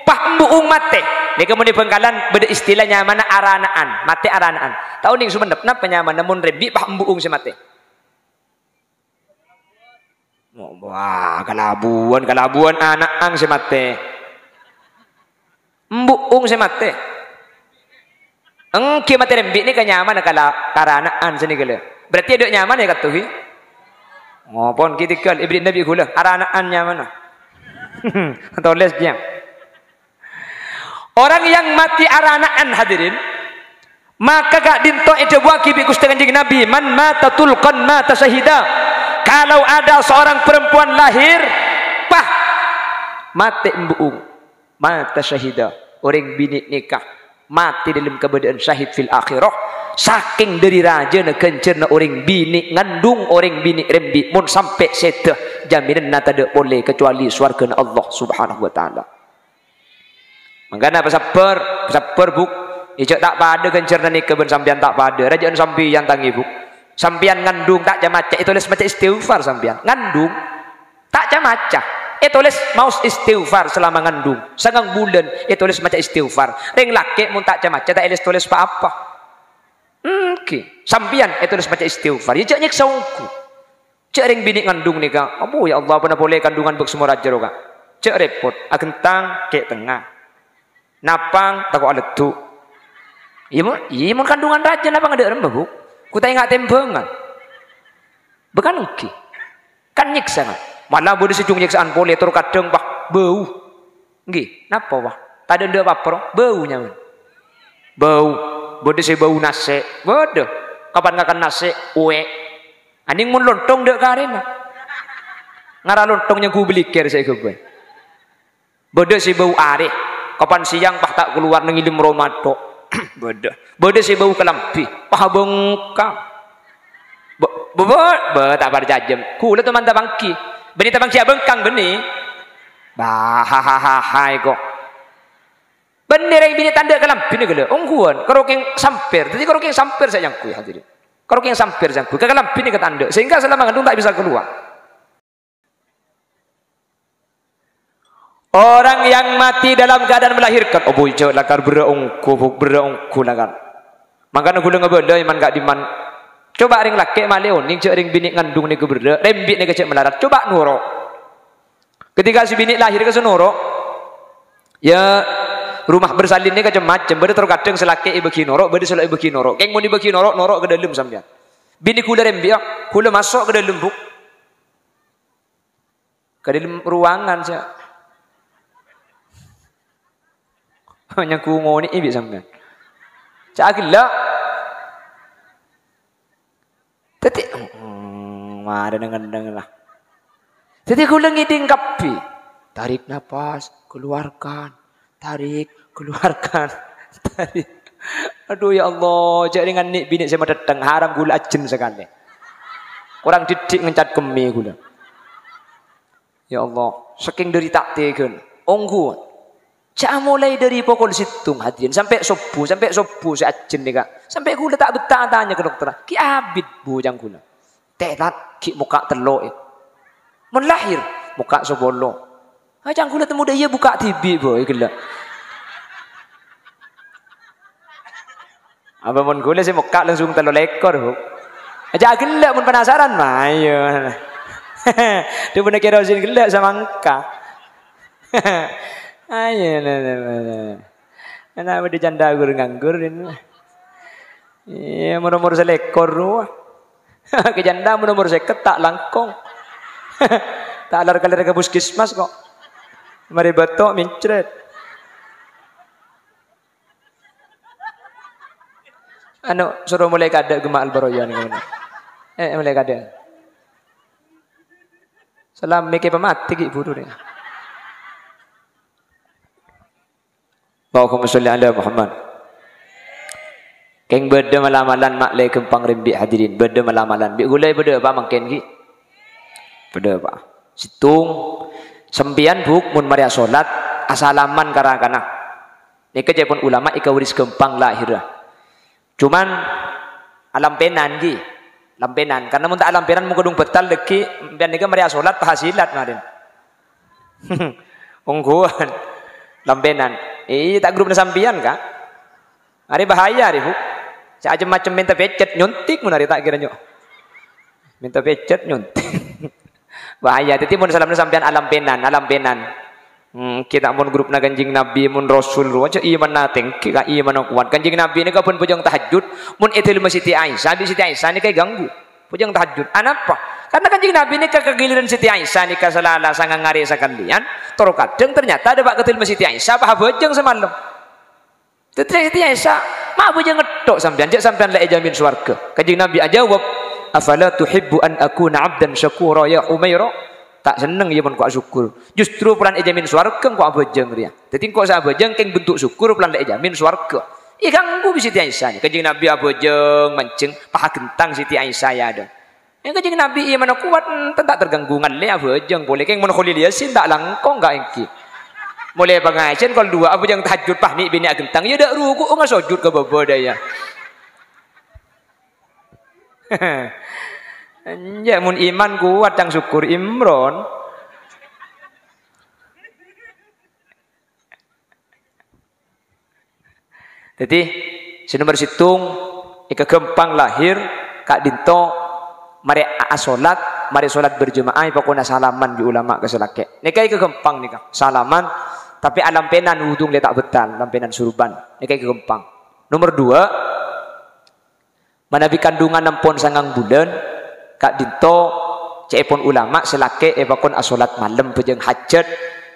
pas embu'ung matè. Nèka mon è Bhângkalan bâdâ istilah nyamana arana'an, matè arana'an. Ta' onèng Songennep, napa nyamana mon rembi' pas embu'ung sè matè? Wah, kalabuwân, kalabuwân ana'an sè matè. Embu'ung sè matè. Èngghi matè rembi' nèka nyamana kala-, karana'an sè nèka lho. Berarti adâ' nyamana yâ, Katto, ghi? Oh, pon ghi tèghâl, èbâdhina bi' ghulâ, arana'an nyamana. Tolès, jiyâ. Orang yang mati arana'an, hadirin, maka ka'dinto èdhâbuwâghi bi' Ghustè Kanjeng Nabi, "Man mata tulqan mata syahida." Kalau ada seorang perempuan lahir, pas matè embu'ung, mata syahida, orèng binè' nèka matè dâlem kabâdâ'ân syahid fil akhirah. Sakèng dâri rajâna ghânjhârânna orèng binè' ngandung, orèng binè' rembi', mon sampè' sèdhâ, jaminanna tadâ' polè kecuali sowarghâna Allah Subhanahu wa Ta'ala. Mangkana pasabbhâr, pasabbhâr, Bu. Iyâ, jhâ' ta' padâ ghânjhârânna nèka bân sampèyan ta' padâ. Rajâ'ân sampèyan tangè, Bu. Sampèyan ngandung ta' ca-maca, ètolès maca istighfar sampèyan. Ngandung. Ta' ca-maca. Ètolès maos istighfar selama ngandung. Sangang bulân, ètolès maca istighfar. Rèng lakè' mon ta' ca-maca, ta' èlès-tolès pa-apa. Èngghi. Sampèyan ètolès maca istighfar. Iyâ, jhâ' nyèksa ongghu. Jhâ' rèng binè' ngandung nèka, "Apo, ya Allah, ponapa polè kandungan bâk sè mora jârèya, Ka'?" Jhâ' rèpot, aghentang kè' tengnga. Napang tako' aleddu. Iyâ, mon, iyâ, mon kandungan rajâ napang adâ' remma, Bu? Ghu ta' enga' tèmbhângan. Bâ kan èngghi. Kan nyèksa, kan? Malah bâdâ sè jhung nyèksa'an polè, tor kadhâng, pas, bâu. Èngghi, napa, wah? Tadâ' endâ' apa-apa, ro? Bâu nyamana. Bâu. Bâdâ sè bâu nasè'. Bâdâ. Kapan ngakan nasè', uwè'. Anèng mon lontong dâ' karèna. Ngara lontong nyangghu beliker sè èghâbây. Bâdâ sè bâu arè. Kapan sèyang pas ta' kalowar neng è dâlem roma tho'. Bâdâ. Bâdâ sè bâu kalambhi. Pas abhângkang. Bâ-, bâ-, bâ-, bâ-, ta' parcajâ. Kaulâ toman tapangghi. Bânnè tapangghi abhângkang, bânnè. Bah, ha, ha, ha, ha, èko. Bânnè rèng binè' tandhâ kalambhina ghellâ'. Ongghuwân, karo kèng sampèr. Dhâddhi karo kèng sampèr sè èangghuy, hadirin. Karo kèng sampèr sè èangghuy. Ka kalambhina katandhâ. Sehingga selama ngandung tak bisa keluar. Orang yang mati dalam keadaan melahirkan, oh, boy, jhâ' lakar berrâ' ongghu, Bu, berrâ' ongghu lakar. Mangkana ghulâ ngabâlâi man ka'dimman. Coba rèng lakè' malè onèng jhâ' rèng binè' ngandung nèka berrâ', rèmbi' nèka jhâ' malarat. Coba noro'. Ketika si binè' lahir ka sè noro', ya, rumah bersalin nèka cem-macem, bâdâ terkadang sè lakè' èbâgi noro', bâdâ sè la èbâgi noro'. Kèng mon èbâgi noro', noro' ka dâlem sampèyan. Binè ghulâ rèmbi', ya, ghulâ maso' ka dâlem, Bu. Ka dâlem ruangan, sa. Nyangku ngonè'è bi' sampèyan. Ca' ghellâ'. Dhâddhi, mm, marè neng-enneng lah. Dhâddhi ghulâ ngèdhing kabbhi. Tarik napas, keluarkan. Tarik, keluarkan. Tarik. Aduh, ya Allah, jhâ' rèng anè' binè' sè matèttèng, haram ghulâ ajân sakalè. Korang dhiddhi' ngencat kemmè ghulâ. Ya Allah, sakèng dâri ta' tegana. Ongghu. Jhâ' molaè dâri pokol sèttong, hadirin, sampè' sobbhu, sampè' sobbhu sè ajân nèka. Sampè' ghulâ ta' bettah atanya ka dokter. Ghi' abit bujang ghulâ. Tèlat, ghi' mokka' tello', è. Mon lahir, mokka' sapolo. Ajâng ghulâ temmo dâ' iyâ bukka' dhibi', boy, ghellâ'. Apa mon ghulâ sè mokka' langsung tello lèkor, Bu? Ajâ' ghellâ' mon penasaran, mayu. Dhubuna kerosin ghellâ' samangka. Ayo, nah, nah, nah, nah. Ana' bâdâ janda nganggur-nganggur ini. Iyâ, mon omor salèkor, rowa. Kè janda mon omor sèket ta' langkong. Ta' lar-kalèr ka puskesmas, kok. Marè bâto' mencret. Anu, soro molaè kadâ' gemma' al-baroyan ngono. Eh, molaè kadâ'. Salam mèkè pamatè ghi' buru rè. Allahumma sholli ala Muhammad. Kèng bâdâ mal-amalan ma' lè ghâmpang rèmbi' hadirin. Bâdâ mal-amalan. Bi' ghulâ bâdâ apa mangkèn ghi'? Bâdâ apa? Sèttong, sampèyan, Bu', mon marè asolat, asalaman ka rakana. Nèka ca'èpon ulama èkabaris ghâmpang lahèrra. Cuman alampènan, ghi. Lampènan. Karna mon ta' alampènan, mon kadhung bâtal, dhâggi' sampèyan nèka marè asolat, tahasilat, marèn. Ongghuwân. Lampènan. Iyâ, ta' grupna sampèyan, Ka'. Arè bahaya, arè, Bu'. Sè cem-macem mènta pècet, nyontik mon arè ta' kèra, nyo. Mènta pècet, nyontik. Bahaya. Dhâddhi, mon salamna sampèyan alampènan, alampènan. Hmm, kita mon grupna Kanjeng Nabi, mon Rasul rowa, jhâ' imanna tèngghi, Ka', imanna kowat. Kanjeng Nabi nèka bân bhâjâng tahajjud, mon è dâlemma Siti Aisyah, bi' Siti Aisyah nèka èganggu. Bhâjâng tahajjud. Anapa? Karna Kanjeng Nabi nèka ka ghiliran Siti Aisyah nèka salala sangang arè sakalèyan, tor-kadhâng ternyata dâpa' ka dâlemma Siti Aisyah, pas abhâjâng samalem. Dhâddhi Siti Aisyah, "Ma' abhâjâng ngettok sampèyan, jhâ' sampèyan la èjhâmin sowarghâ." Kanjeng Nabi ajâwâb, "Afala tuhibbu an akuna abdan syakura ya Humaira?" Ta' senneng iyâ mon engko' asokkor. Justru polana èjhâmin sowarghâ engko' abhâjâng rèya. Dhâddhi engko' sè abhâjâng kèng bentuk sokkor polana la èjhâmin sowarghâ. Èganggu bi' Siti Aisyah nèka. Kanjeng Nabi abhâjâng manjheng, pas aghentang Siti Aisyah è adâ'. Iyâ, Kanjeng Nabi imanna kowat, enten ta' terganggu, ngallè abhâjâng polè. Kèng mon Kholil Yasin ta' langkong ka' ènggi. Molaè pangajiân kol duwâ' abhâjâng tahajjud, pas nè'-binè' aghentang, iyâ dâ' ruku'na sojud ka bâbâ dâ' iyâ. Enjâ', mon iman kowat, cang sokkor Imron. Dhâddhi, sè nomer sèttong, èkaghâmpang lahèr ka'dinto marè a-, asolat, marè solat berjemaah, èpakona salaman bi' ulama ka sè lakè'. Nèka èkaghâmpang nèka, salaman, tapè alampènan wudhu lè ta' bâtal, lampènan surban. Nèka èkaghâmpang. Nomer duwâ', Manabi kandhungan ampon sangang bulân, ka'dinto ca'èpon ulama sè lakè' èpakon asolat malem bhâjâng hajat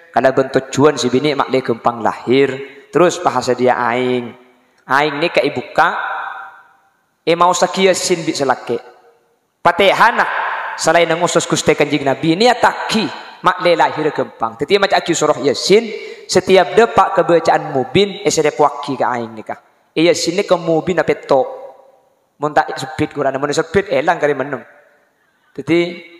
kalabân tojjhuwân sè binè' ma' lè ghâmpang lahèr, terros pas asadhiyâ aèng. Aèng nèka èbukka', èmaossaghi Yasin bi' sè lakè'. Patèhana, salaènna ngosos Ghustè Kanjeng Nabi, nèyattaghi ma' lè lahèrra ghâmpang. Dhâddhi èmaca'aghi soro Yasin, setiap dâpa' kabâca'an Mubin èsarèpowaghi ka aèng nèka. È Yasin nèka Mubinna pètto'. Mon ta' èsebbhit Qur'anna, mon èsebbhit èlang karè mennem. Dhâddhi,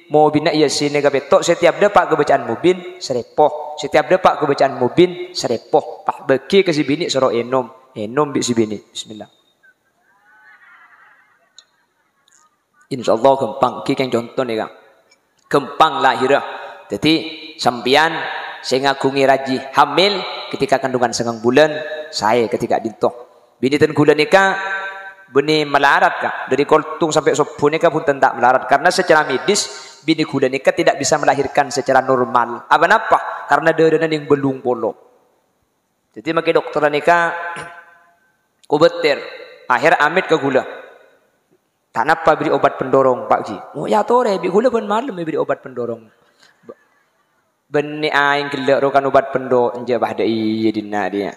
Mubinna Yasin nèka pètto', setiap dâpa' kabâca'an Mubin, sarèpo. Setiap dâpa' kabâca'an Mubin, sarèpo. Pas bâghi ka sè binè' soro ènom. Ènom bi' sè binè'. Bismillah. Insyaallah ghâmpang. Ghi kèng conto nèka. Ghâmpang lahèrra. Dhâddhi, sampèyan Sè ngaghungè rajhi hamil ketika kandungan sangang bulân, saè ketika dinto. Binè dân ghulâ nèka bânnè malarat, Ka'. Dâri koltong sampè' sobbhu nèka bhunten ta' malarat. Karena secara medis, binè ghulâ nèka tidak bisa melahirkan secara normal. Apa napa? Karena dârâna nèng bâllung polo. Dhâddhi, makè dokter nèka kobâtèr. Akhèr amèt ka ghulâ. Ta' napa èbèrri' obat pendorong, Pak Ji. Oh, èyatorè, bi' ghulâ bân malem èbèrri' obat pendorong. B-, bânnè aèng ghellâ' ro kan obat pendo-, enjâ' bâh dâ' iyâ dinna' dhiyâ.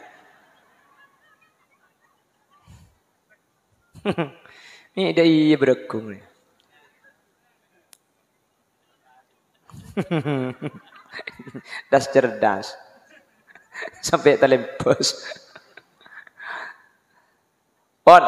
Mè' dâ' iyâ bârâghung. Das cerdas. Sampè' talèmbâs. Pon.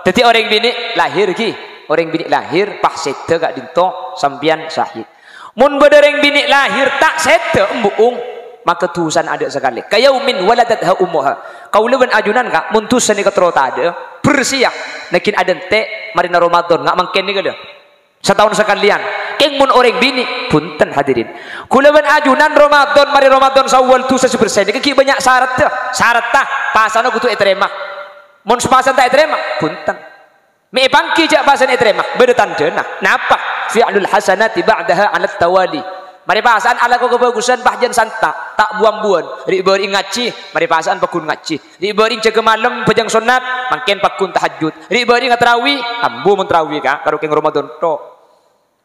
Dhâddhi orèng binè' lahir, ghi. Orèng binè' lahir, pas sèdhâ ka'dinto, sampèyan sahid. Mon bâdâ orèng binè' lahir ta' sèdhâ, embu'ung, maka dhusana adâ' sakalè. Kayaumin waladatha ummuha. Kaulâ bân ajunan, Ka', mon dhusa nèka terro tadâ'â, bersèya. Nèghin adântè', marèna Ramadan, nga' mangkèn nèka, lho. Sataon sakalèyan. Kèng mon orèng binè', bhunten, hadirin. Ghulâ bân ajunan Ramadan, marè Ramadan Syawal, dhusa sè bersè nèka ghi' bânnya' saradda. Saradda, pasana kodhu ètarèma. Mon pasana ta' ètarèma, bhunten. Mè' èpangghi jhâ' pasana ètarèma, bâdâ tandhâna. Napa? Fi'lul hasanati ba'daha 'alat tawali. Marè pasana alako kabhâghusân, pas jân santa', ta' bu-ambuwân. Ri'-bâri'en ngajhi, marè pasana pagghun ngajhi. Ri'-bâri'en jâgâ malem bhâjâng sonnat, mangkèn pagghun tahajjud. Ri'-bâri'en atarawi, ambu mon tarawi, Ka', karo kèng Ramadan tho'.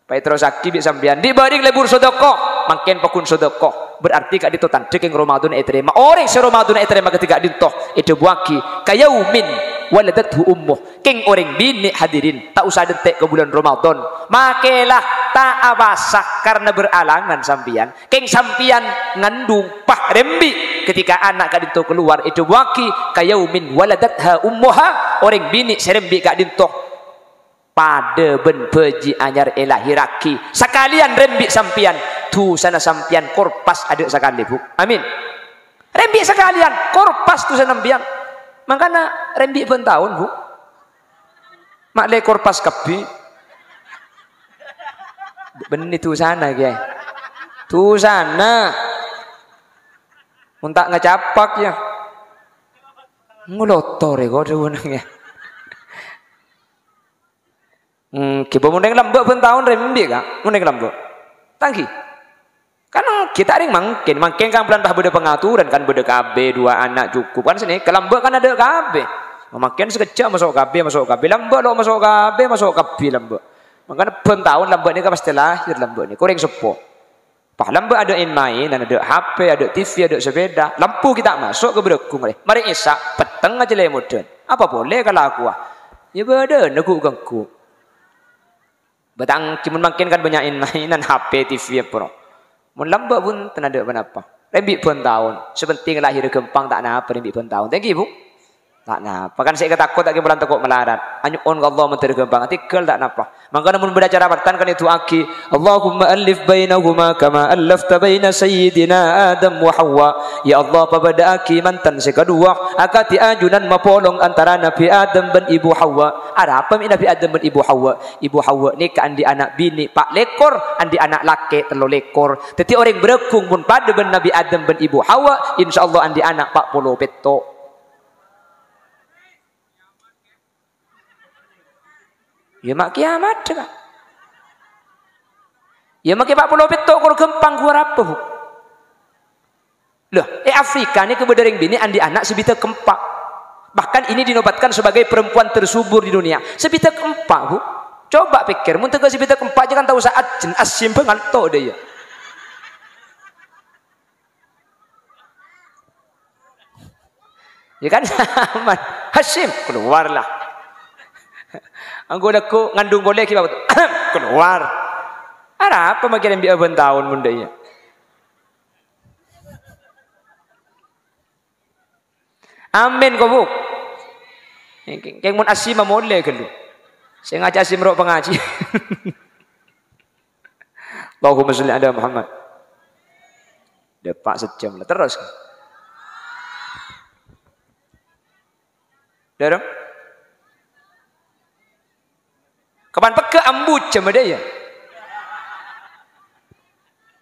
Paèterrossaghi bi' sampèyan. Ri'-bâri'en lebur sodako, mangkèn pagghun sodako. Berarti ka'dinto tandhâ kèng Ramadan ètarèma. Orèng sè Ramadan ètarèma kadhi ka'dinto èdhâbuwaghi, "Kayaumin waladathu ummuh." Kèng orèng binè', hadirin, ta' osa dântè' ka bulân Ramadan. Makèla ta' apasa karna beralangan sampèyan. Kèng sampèyan ngandung, pas rembi'. Ketika ana' ka'dinto kalowar, èdhâbuwaghi, "Kayaumin waladatha ummuha." Orèng binè' sè rembi' ka'dinto padâ bân bhâji' anyar èlahèrraghi. Sakalèyan rembi' sampèyan, dhusana sampèyan korpas adâ' sakalè, Bu. Amin. Rembi' sakalèyan, korpas dhusana sampèyan. Mangkana rembi' bân taon, Bu. Ma' lè korpas kabbhi. Bânnè dhusana, Kèyaè. Dhusana. Mon ta' ngacapak, yâ. Ngolotor, yâ, kok dhâbuna, yâ. Hmm, ghibâ mon rèng lambâ' bân taon rembi', Ka'. Mon rèng lambâ'. Tanggi. Kan kita rèng mangkèn, mangkèn kan polana pas bâdâ pangatoran, kan bâdâ K B, dua anak cukup, kan sanèka lambâ' kan adâ' K B. Mangkèn sakejjhâ' maso' K B, maso' K B, lambâ' lo' maso' K B, maso' K B lambâ'. Mangkana bân taon lambâ' nèka pastè lahèr lambâ' nèka, orèng seppo. Pas lambâ' adâ' in-mainan, adâ' H P, adâ' T V, adâ' sepèda, lampu ghi' ta' maso' ka bârâghung rè. Marè Isya, petteng ajâ lèmodhân. Apa polè kalakowa? Yâ bâdâna ghu-, ganggu. Bâtang, cè' mon mangkèn kan bânnya' in-mainan, H P, T V, apa ro. Mon lambâ' bhunten adâ' ponapa. Rembi' bân taon. Sè pentèng lahèrra ghâmpang ta' napa rembi' bân taon. Thank you, Bu. Ta' napa. Kan sè èkatakot ta' kèng polana tako' malarat. Anyo'on ka Allah mandhâr ghâmpang. Tèghâl ta' napa. Mangkana mon bâdâ acara bâktan kan èdu'aaghi, "Allahumma allif bainahuma kama allafta baina sayyidina Adam wa Hawa." Ya Allah, pabâdâ'âghi mantan sè kaduwâ akadhi ajunan mapolong antara Nabbhi Adam bân Ibu Hawa. Arapa mè' Nabbhi Adam bân Ibu Hawa? Ibu Hawa nèka andi' ana' binè' pa' lèkor, andi' ana' lakè' tello lèkor. Dhâddhi orèng bârâghung mon padâ bân Nabbhi Adam bân Ibu Hawa, insyaallah andi' ana' pa' polo pètto'. Yâ, ma' kèyamat, Ka'. Yâ, ma' kè pa' polo pètto' kor ghâmpang, ghu arapa, Bu? Loh, è Afrika nèka bâdâ rèng binè' andi' ana' sè bidhâk empa'. Bahkan ini dinobatkan sebagai perempuan tersubur di dunia. Sè bidhâk empa', Bu. Coba pèkkèr, mon tèghâ sè bidhâk empa' jhâ' kan tao sa'at jân, asim bângal to dâ' iyâ. Ya kan? Aman. Hasyim, keluarlah. Angghu lagghu' ngandung polè ghi' bâbâ. Keluar. Arapa ma' kèra embi' abân taon mon dâ' iyâ? Amin, ko, Bu. Kèng, kèng mon asim molè ghâllu. Sè ngajhâk asim ro' pangajiân. Allahumma sholli ala Muhammad. Dâpa' sajjhâm la terros. Dârem. Kapan pegghâ' ambu jhâmma dâ' iyâ.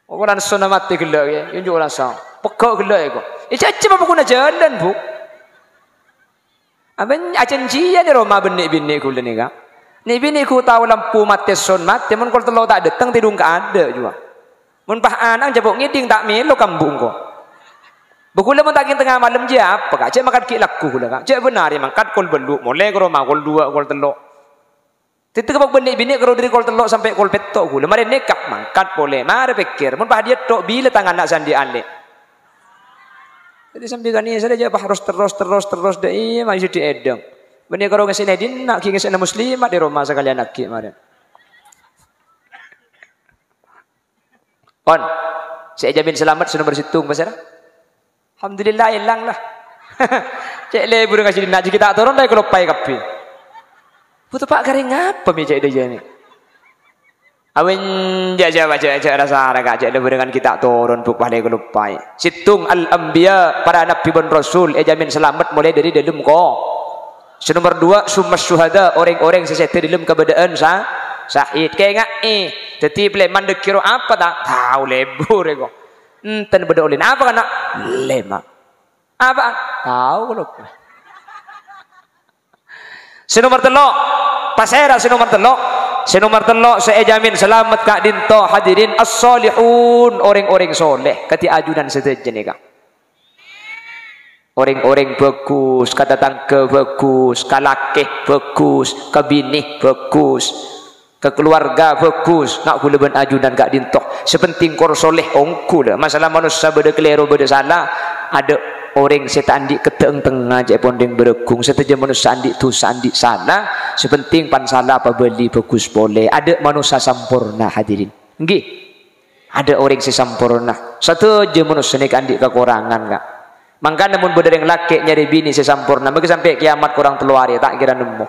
Kok langsung matè ghellâ', yâ? Yâ, njuk langsung. Pegghâ' ghellâ', yâ, kok. Yâ, jhâjhâ apa ghuna jhâlân, Bu? Abâ' ajhânjhiyân è roma bân nè'-binè' ghulâ nèka. Nè'-binè' ghu tao lampu matè, son matè, mon kol tello' ta' dâteng, tèdung kaadâ' jhuwâ. Mon pas ana' jhâ' po' ngèdhing ta' mèlo kambu' engko'. Bâ ghulâ mon ta' kèng tengnga malem jiyâ apa, Ka'? Jhâ' mangkat ghi' lagghu ghulâ, Ka'. Jhâ' bânnarè mangkat kol bâllu', molè ka roma kol duwâ', kol tello'. Tèttè ka bâbâ nè'-binè' karo dhâri kol tello' sampè' kol pètto' ghulâ. Marè nèka mangkat polè. Marè pèkkèr, mon pas dhiyâ tho' bilâ tang ana' sè andi' alè'. Dhâddhi sampè' ka'nèsarè jhâ' pas ros terros, terros, terros, dâ' iyâ ma' sè èdhâng. Bânnè karo ngèssèna è dinna', ghi' ngèssèna muslimat è roma sakalèyan aghi' marè. Pon, sè èjhâmin salamet sè nomer sèttong, pasèra? Alhamdulillah, èlang la. Cè' lebur ngajhi dinna', jhâ' ghi' ta' toron, ta' èkaloppaè kabbhi. Bhuto pa' karè ngapa mè' cè' dâjâ nè? Awen jhâ', jhâ', jhâ', jhâ' rasa-rasa, Ka', cè' lebur ngajhi ghi' ta' toron, bu' pas la èkaloppaè. Sèttong, al-anbiya, para nabbhi bân rasul, èjhâmin salamet molaè dhâri dhâlem ko-, Sè nomer duwâ', summa syuhada, orèng-orèng sè sèdhâ dhâlem kabâdâ'ân sa-, sahid. Kaènga'è, dhâddhi palèman dhâggi' ro apa ta'? Tao lebur èko. Enten bâdâ ollèna. Apa kana'? Lèma'. Apaan? Tao kaloppaè. Sè nomer tello', pasèra sè nomer tello'? Sè nomer tello' sè èjhâmin salamet ka'dinto, hadirin, as-shalihun, orèng-orèng soleh, kadhi ajunan sadhâjâ nèka. Orèng-orèng bhâghus, ka tatangghâ bhâghus, ka lakè bhâghus, ka binè bhâghus, ka kaluwarga bhâghus, na' ghulâ bân ajunan ka'dinto. Sè penting kor soleh ongghu, la. Masalah manossa bâdâ kalèro, bâdâ sala, adâ' orèng sè ta' andi' kaddhâ'âng tengnga, ca'èpon rèng bârâghung, sadhâjâ manossa andi' dhusa, andi' sala, sè penting pan sala pabâli bhâghus polè. Adâ' manossa samporna, hadirin. Èngghi. Adâ' orèng sè samporna. Sadhâjâ manossa nèka andi' kakorangan, Ka'. Mangkana mon bâdâ rèng lakè' nyarè binè sè samporna, mangkè sampè' kèyamat korang tello arè, ta' kèra nemmo.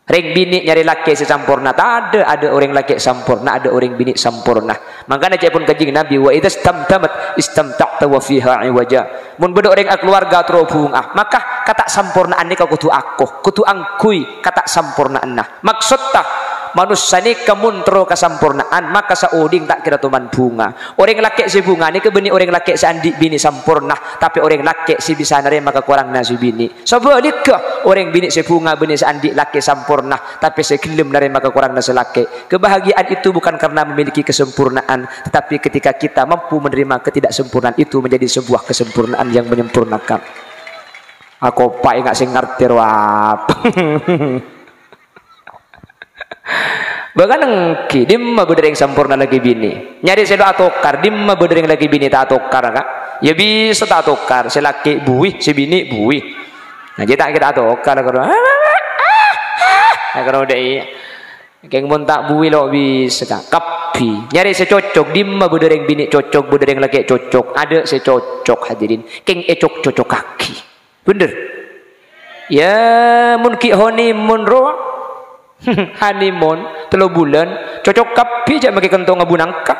Rèng binè nyarè lakè' sè samporna, tadâ', adâ' orèng lakè' samporna, adâ' orèng binè samporna. Mangkana ca'èpon Kanjeng Nabi, "Wa idza istamtamat istamta'ta wa fiha iwaja." Mon bâdâ orèng akaluwarga terro bhunga'a, maka kata' sampornaan nèka kodhu ako, kodhu angghuy kata' sampornaanna. Maksotta, manossa nèka mon terro kasampornaan, maka saodhing ta' kèra toman bhunga. Orèng lakè' sè bhunga nèka bânnè orèng lakè' sè andi' binè samporna, tapè orèng lakè' sè bisa narèma kakoranganna sè binè. Sabhâligghâ, orèng binè sè bhunga bânnè sè andi' lakè' samporna, tapè sè ghellem narèma kakoranganna sè lakè'. Kebahagiaan itu bukan karena memiliki kesempurnaan, tetapi ketika kita mampu menerima ketidaksempurnaan itu menjadi sebuah kesempurnaan yang menyempurnakan. Akopa' enga' sè ngartè rowa. Bâ kan èngghi, dimma bâdâ rèng samporna lakè binè. Nyarè sè lo atokar, dimma bâdâ rèng lakè binè ta' atokar, Ka'? Yâ bisa ta' atokar, sè lakè' buwi, sè binè' buwi. Nah, jhâ' ta' kèra atokar, karo. Nah, karo dâi. Kèng mon ta' buwi lo' bisa, Ka'. Kabbhi. Nyarè sè cocok, dimma bâdâ rèng binè' cocok, bâdâ rèng lakè' cocok. Adâ' sè cocok, hadirin. Kèng ècok-cocokaghi. Bhender. Yâ, mon ghi' honeymoon rowa. Honeymoon, tello bulân, cocok kabbhi jhâ' makè kento ngabu nangka.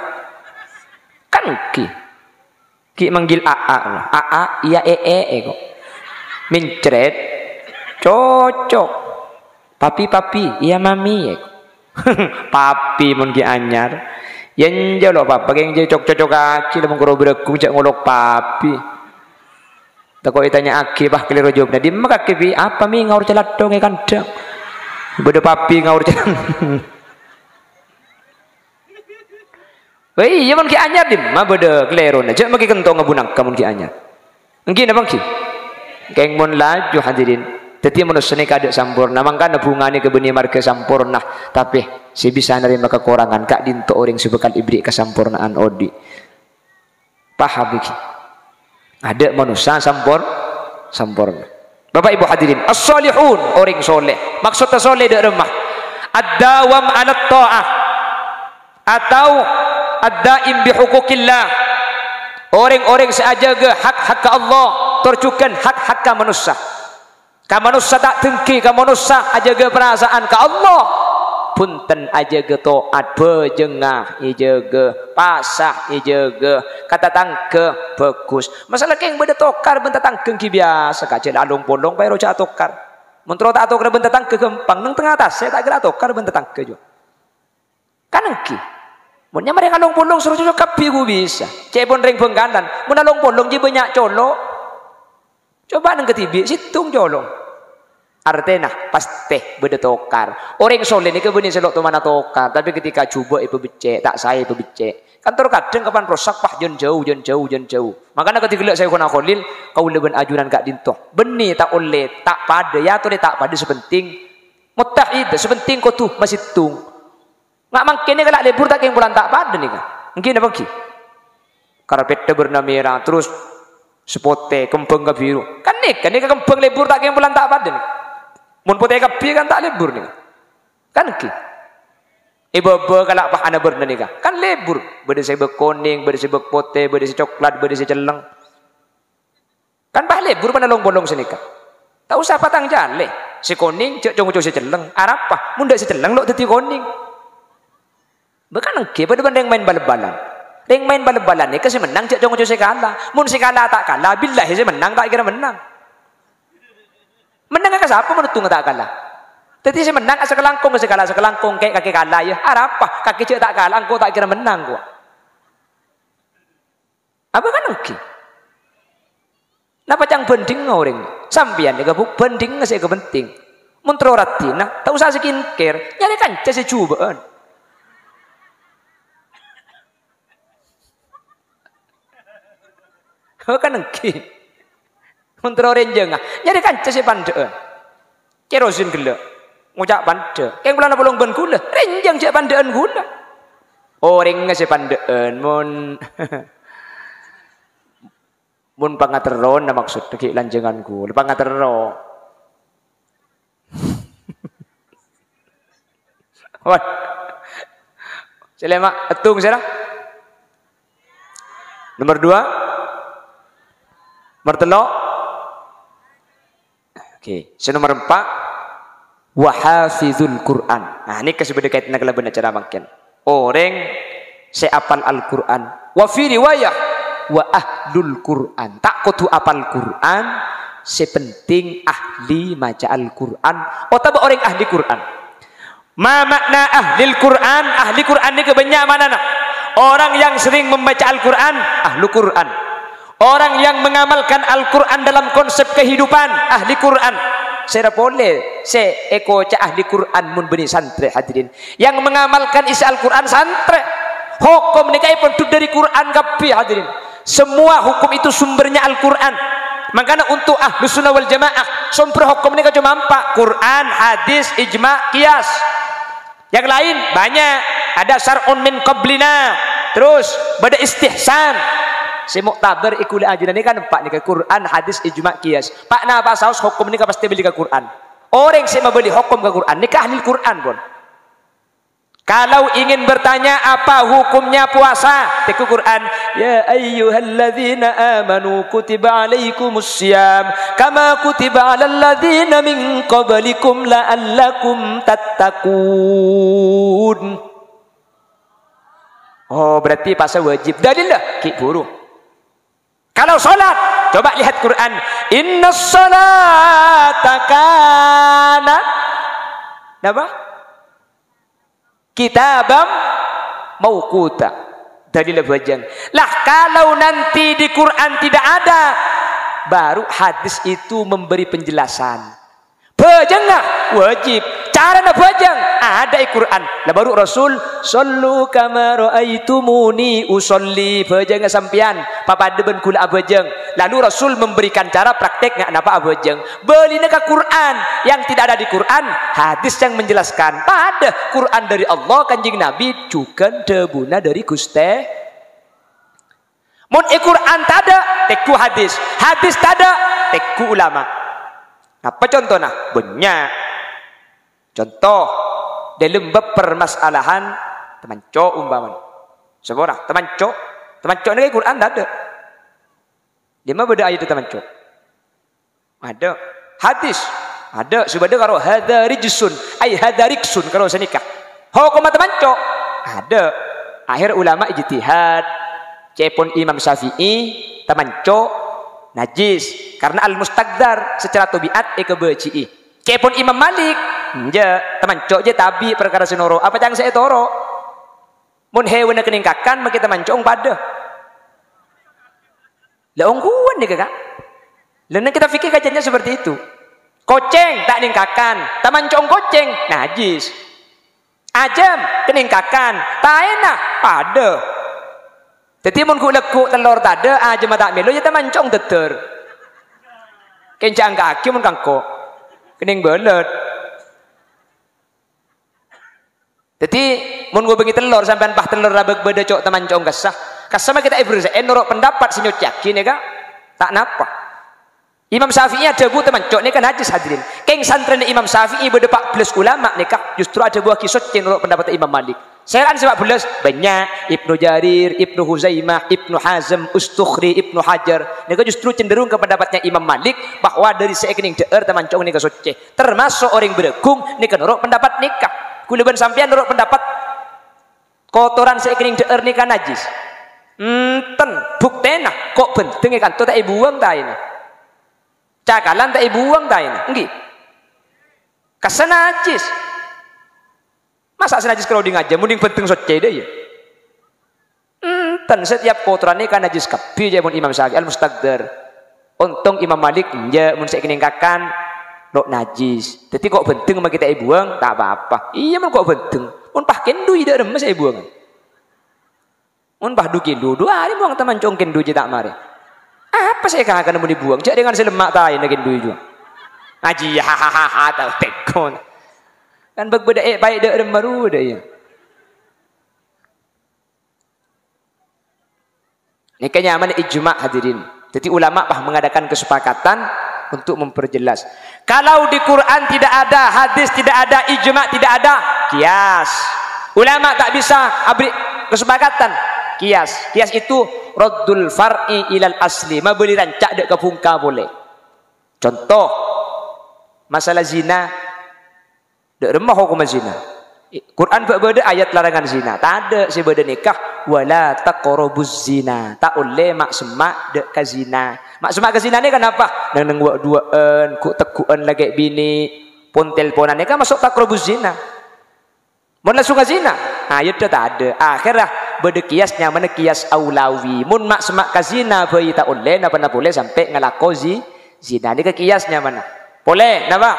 Kan ghi'. Ghi' manggil A A, no. A A, iyâ, è, è, è, kok. Mencret, cocok. Papi, papi, iyâ, mami, è, kok. Papi mon ghi' anyar. Yâ, enjâ' lo, papa, kèng jhâ' cok-cocokaghi, la mon koro bârâghung jhâ' ngolok papi. Tako' ètanya'aghi, pas kalèro jâwâbbhâ. Dimma kakè, Pi? Apa, Mi? Ngaor caladdhong è kandhâng. Bâdâ papi ngaor caladdhong. Wah, iyâ, mon ghi' anyar, dimma bâdâ kalèrona. Jhâ' makè kento ngabu nangka mon ghi' anyar. Èngghi napa èngghi? Kèng mon laju, hadirin. Dhâddhi manossa nèka adâ' samporna. Mangkana bhungana kabânnè marghâ samporna. Tapè sè bisa narèma kakorangan, ka'dinto orèng sè bhâkal èberri' kasampornaan odi'. Paham iki? Adâ' manossa sampor-, samporna. Bapak Ibu hadirin, as-solihun, orèng soleh. Maksodda soleh dâ' remma. Ad-dawam 'alat tha'ah. Atau ad-daim bi huquqillah. Orèng-orèng sè ajâgâ hak-hakka Allah, tor jhughân hak-hakka manossa. Ka manossa ta' dengghi, ka manossa ajâgâ parasa'an, ka Allah bhunten ajâgâ to'at, bhâjângnga èjâgâ, pasa èjâgâ, ka tatangghâ bhâghus. Masalah kèng bâdâ tokar bân tatangghâ ghi biyasa, ka jhâ' la long-polong paèro jhâ' atokar. Mon terro ta' atokar bân tatangghâ ghâmpang, neng tengnga tasè' ta' kèra atokar bân tatangghâ jhuwâ. Kan èngghi. Mon nyamare kalong polong soro cocok kabbhi ghu bisa. Ca'epon reng Bangkalan, mon along polong jiyâ bânnya' colo'. Coba neng kadhibi', sèttong colo'. Artèna, pastè bâdâ tokar. Orèng soleh nèka bânnè sè lo' tomana tokar, tapè ketika jhubâ' èpabeccè', ta' saè èpabeccè'. Kan tor kadhâng kapan rosak, pas jân jhâu, jân jhâu, jân jhâu. Makana kadhi ghellâ' Syaikhona Kholil, kaulâ bân ajunan ka'dinto. Bânnè ta' ollè, ta' padâ, ya torè ta' padâ, sè pentèng muttahid, sè pentèng kodhu masèttong. Nga' mangkèn nèka la' lebur ta' kèng polana ta' padâ nèka. Ènggi napa ènggi? Karpètta bârna mèra, terros sè potè, kembhâng kabhiru. Kan nèka, nèka kembhâng lebur ta' kèng polana ta' padâ nèka. Mon potè kabbhi kan ta' lebur nèka. Kan ènggi? È bâbâ kala' pas ana bârna nèka. Kan lebur. Bâdâ sè bâk konèng, bâdâ sè bâk potè, bâdâ sè coklat, bâdâ sè celleng. Kan pas lebur panalong polong sanèka. Ta' osa patang calè. Sè konèng jhâ' co-ngoco sè celleng. Arapa? Mon dâ' sè celleng lo' dhâddhi konèng. Bâ kan ènggi padâ bân rèng maèn bal-bâlan. Rèng maèn bal-bâlan nèka sè mennang jhâ' co-ngoco sè kala. Mon sè kala ta' kala, billahi sè mennang ta' kèra mennang. Mennang ka sapa mon èttonga ta' kala? Dhâddhi sè mennang asakalangkong, sè kala asakalangkong, kè-, kakè kala, ya. Arapa? Kakè jhâ' ta' kala, engko' ta' kèra mennang, ko'. Apa kan ènggi? Napa ca'na bhândhingnga orèng? Sampèyan nèka, Bu, bhândhingnga sè èkapentèng. Mon terro raddhinna, ta' osa skincare, nyarè kanca sè jhubâ'ân. Oh, kan ènggi. Mon terro rènjhângnga, nyarè kanca sè pandâ'ân. Kerosin ghellâ'. Ngoca' pandâ'. Kèng polana polong bân ghulâ. Rènjhâng jhâ' pandâ'ân ghulâ. Orèngnga sè pandâ'ân, mon, mon pangaterrona maksodda ghi' lanjhângan ghulâ. Pangaterro. Wah. Sè lèma', èttonga sèra? Nomor dua? Nomor tello'? Oke, sè nomor empa', wa hafizul Qur'an. Nah, nèka sè bâdâ kaètanna kalabân acara mangkèn. Orèng sè apal Al-Qur'an. Wa fi riwayah, wa ahlul Qur'an. Ta' kodhu apal Qur'an, sè pentèng ahli maca Al-Qur'an otabâ orèng ahli Qur'an. Ma makna ahlil Qur'an? Ahli Qur'an nèka bânnya' manana. Orang yang sering membaca Al-Qur'an, ahlu Qur'an. Orang yang mengamalkan Al-Qur'an dalam konsep kehidupan, ahli Qur'an. Sèra polè sè èkoca' ahli Qur'an mon bânnè santrè, hadirin. Yang mengamalkan isi Al-Qur'an santrè. Hokom nèka èpondhut dâri Qur'an kabbhi, hadirin. Semua hukum itu sumbernya Al-Qur'an. Mangkana untuk Ahlus Sunnah wal Jamaah, sombher hokom nèka coma empa', Qur'an, hadis, ijma', qiyas. Yang lain banyak. Ada syar'un min qablina. Terros bâdâ istihsan. Sè mu'tabar è ghulâ ajunan nèka kan empa' nèka, Qur'an, hadis, ijma', qiyas. Pa' napa saos hokom nèka pastè bâli ka Qur'an. Orèng sè mabâli hokom ka Qur'an nèka ahli Qur'an, pon. Kalau ingin bertanya apa hukumnya puasa, tèngghu Qur'an. Ya ayyuhalladzina amanu kutiba alaikumus siyam kama kutiba alal ladzina min qablikum la'allakum tattaqun. Oh, berarti puasa wajib. Dalilnya, ghi' bhuru. Kalau salat, coba lihat Quran. Inna salata kana. Napa? Kitabam mauquta. Dalil bhâjâng. Lah, kalau nanti di Quran tidak ada, baru hadis itu memberi penjelasan. Bhâjângnga wajib. Carana bhâjâng, ada è Quran. Lah, baru Rasul, "Shallu kama ra'aitumuni ushalli." Bhâjângnga sampèyan, papadâ bân ghulâ abhâjâng. Lalu Rasul memberikan cara praktek nga' napa abhâjâng. Bâlina ka Quran. Yang tidak ada di Quran, hadis yang menjelaskan. Padâ Quran dari Allah, Kanjeng Nabi jhughân dhâbuna dari Ghustè. Mon è Quran tadâ', tèngghu hadis. Hadis tadâ', tèngghu ulama. Napa contona? Bânnya'. Conto, dâlem bab permasalahan tamanco' umpamana. Sapora, tamanco'. Tamanco' nèka è Quran tadâ'. Dimma bâdâ ayat tamanco'? Adâ'. Hadis. Adâ'. Sè bâdâ karo hadza rijsun. Ai hadza riksun karo sanèka. Hokomma tamanco'? Adâ'. Akhèr ulama ijtihad. Ca'èpon Imam Syafi'i, tamanco' najis. Karena al-mustaqdzar secara tabiat èkabâji'i. Ca'èpon Imam Malik, enjâ'. Tamanco' jiyâ tabi' parkara sè noro'. Apa ca'na sè ètoro'? Mon hewanna kennèng kakan, makè tamanco'ong padâ. Lah, ongghuwân nèka, Ka'. Lah, neng kita fikih kajiannya seperti itu. Kocèng ta' neng kakan, tamanco'ong kocèng, najis. Ajâm kennèng kakan, taèna padâ. Dhâddhi, mon ghu'-lagghu' tellor tadâ', ajâmma ta' mèlo, ya tamanco'ong dâddâr. Kèng jhâ' angka'aghi mon kangko'. Kennèng bâlât. Dhâddhi, mon ngobângè tellor, sampèyan pas tellor rabâk bâdâ co'-, tamanco'ong kassa. Kassa makè ta' èberri'è, noro' pendapat sè nyoccèyaghi nèka ta' napa. Imam Syafi'i adhâbu tamanco' nèka najis, hadirin. Kèng santrèna Imam Syafi'i bâdâ pa' bellâs ulama nèka justru adhâbuwaghi soccè noro' pendapatta Imam Malik. Sèra'an sè pa' bellâs, bânnya', Ibnu Jarir, Ibnu Huzaimah, Ibnu Hazm, Ustukhri, Ibnu Hajar. Nèka justru cenderung ka pendapatnya Imam Malik bahwa dâri sè èkennèng dhâ'âr tamanco'ong nèka soccè. Termasuk orèng bârâghung nèka noro' pendapat nèka. Kaulâ bân sampèyan noro' pendapat kotoran sè èkennèng dhâ'âr nèka najis. Enten, buktèna, ko' bhândheng è kanto ta' èbuwâng taèna. Cakalan ta' èbuwâng taèna, ènggi. Kassa najis. Masa' sè najis kalowar è dâjâ, mending bhândheng soccè dâ' iyâ. Enten, setiap kotoran nèka najis kabbhi, ca'èpon Imam Syafi'i Al-Mustaqdar. Ontong Imam Malik, enjâ', mon sè èkennèng kakan, lo' najis. Dhâddhi ko' bhândheng makè ta' èbuwâng, ta' pa-apa. Iyâ, mon ko' bhândheng. Mon pas kèndhuwi dâ' remma sè èbuwângan. Mon pas du-kèndhu, du arè buwâng tamanco'ong kèndhu jiyâ ta' marè. Apa sè èkakana mon èbuwâng? Jhâ' dengan sè lemma' taèna kèndhu juwâ. Ajiyâ, hahaha, tao tèkon. Kan bâk bâdâ è-, paè' dâ' remma rowa dâ' iyâ. Nèka nyamana ijma', hadirin. Jadi ulama pas mengadakan kesepakatan untuk memperjelas. Kalau di Quran tidak ada, hadis tidak ada, ijma' tidak ada, qiyas. Ulama tak bisa abri kesepakatan. Qiyas. Qiyas itu raddul far'i ilal asli, mabâli ranca' dâ' ka bungka polè. Contoh, masalah zina. Dâ' remma hokomma zina? Quran bâ' bâdâ ayat larangan zina. Tadâ' sè bâdâ nèka, "Wa la taqrabuz zina." Ta' ollè ma'-semma' dâ' ka zina. Ma'-semma' ka zina nèka napa? Neng-neng wâ'-duwâ'ân, ghu'-tegghu'ân lakè' binè', pon-telponan nèka maso' taqrabuz zina. Mon langsung ka zina, ayo dâ' tadâ'. Akhèrra bâdâ qiyas nyamana qiyas aulawi. Mon ma'-semma' ka zina bhâi ta' ollè napa-napa polè sampè' ngalako zi-, zina. Nèka qiyas nyamana. Polè, napa?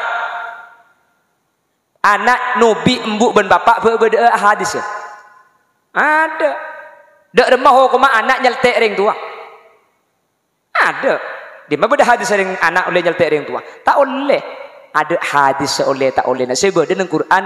Ana' nobi embu' bân bapa' bâ-, bâdâ'â ahadis, yâ? Adâ'. Dâ' remma hokomma ana' nyèltè' rèng towa? Adâ'. Dimma bâdâ hadis rèng ana' ollè nyèltè' rèng towa? Ta' ollè. Adâ' hadis sè ollè ta' ollèna. Sè bâdâ neng Qur'an,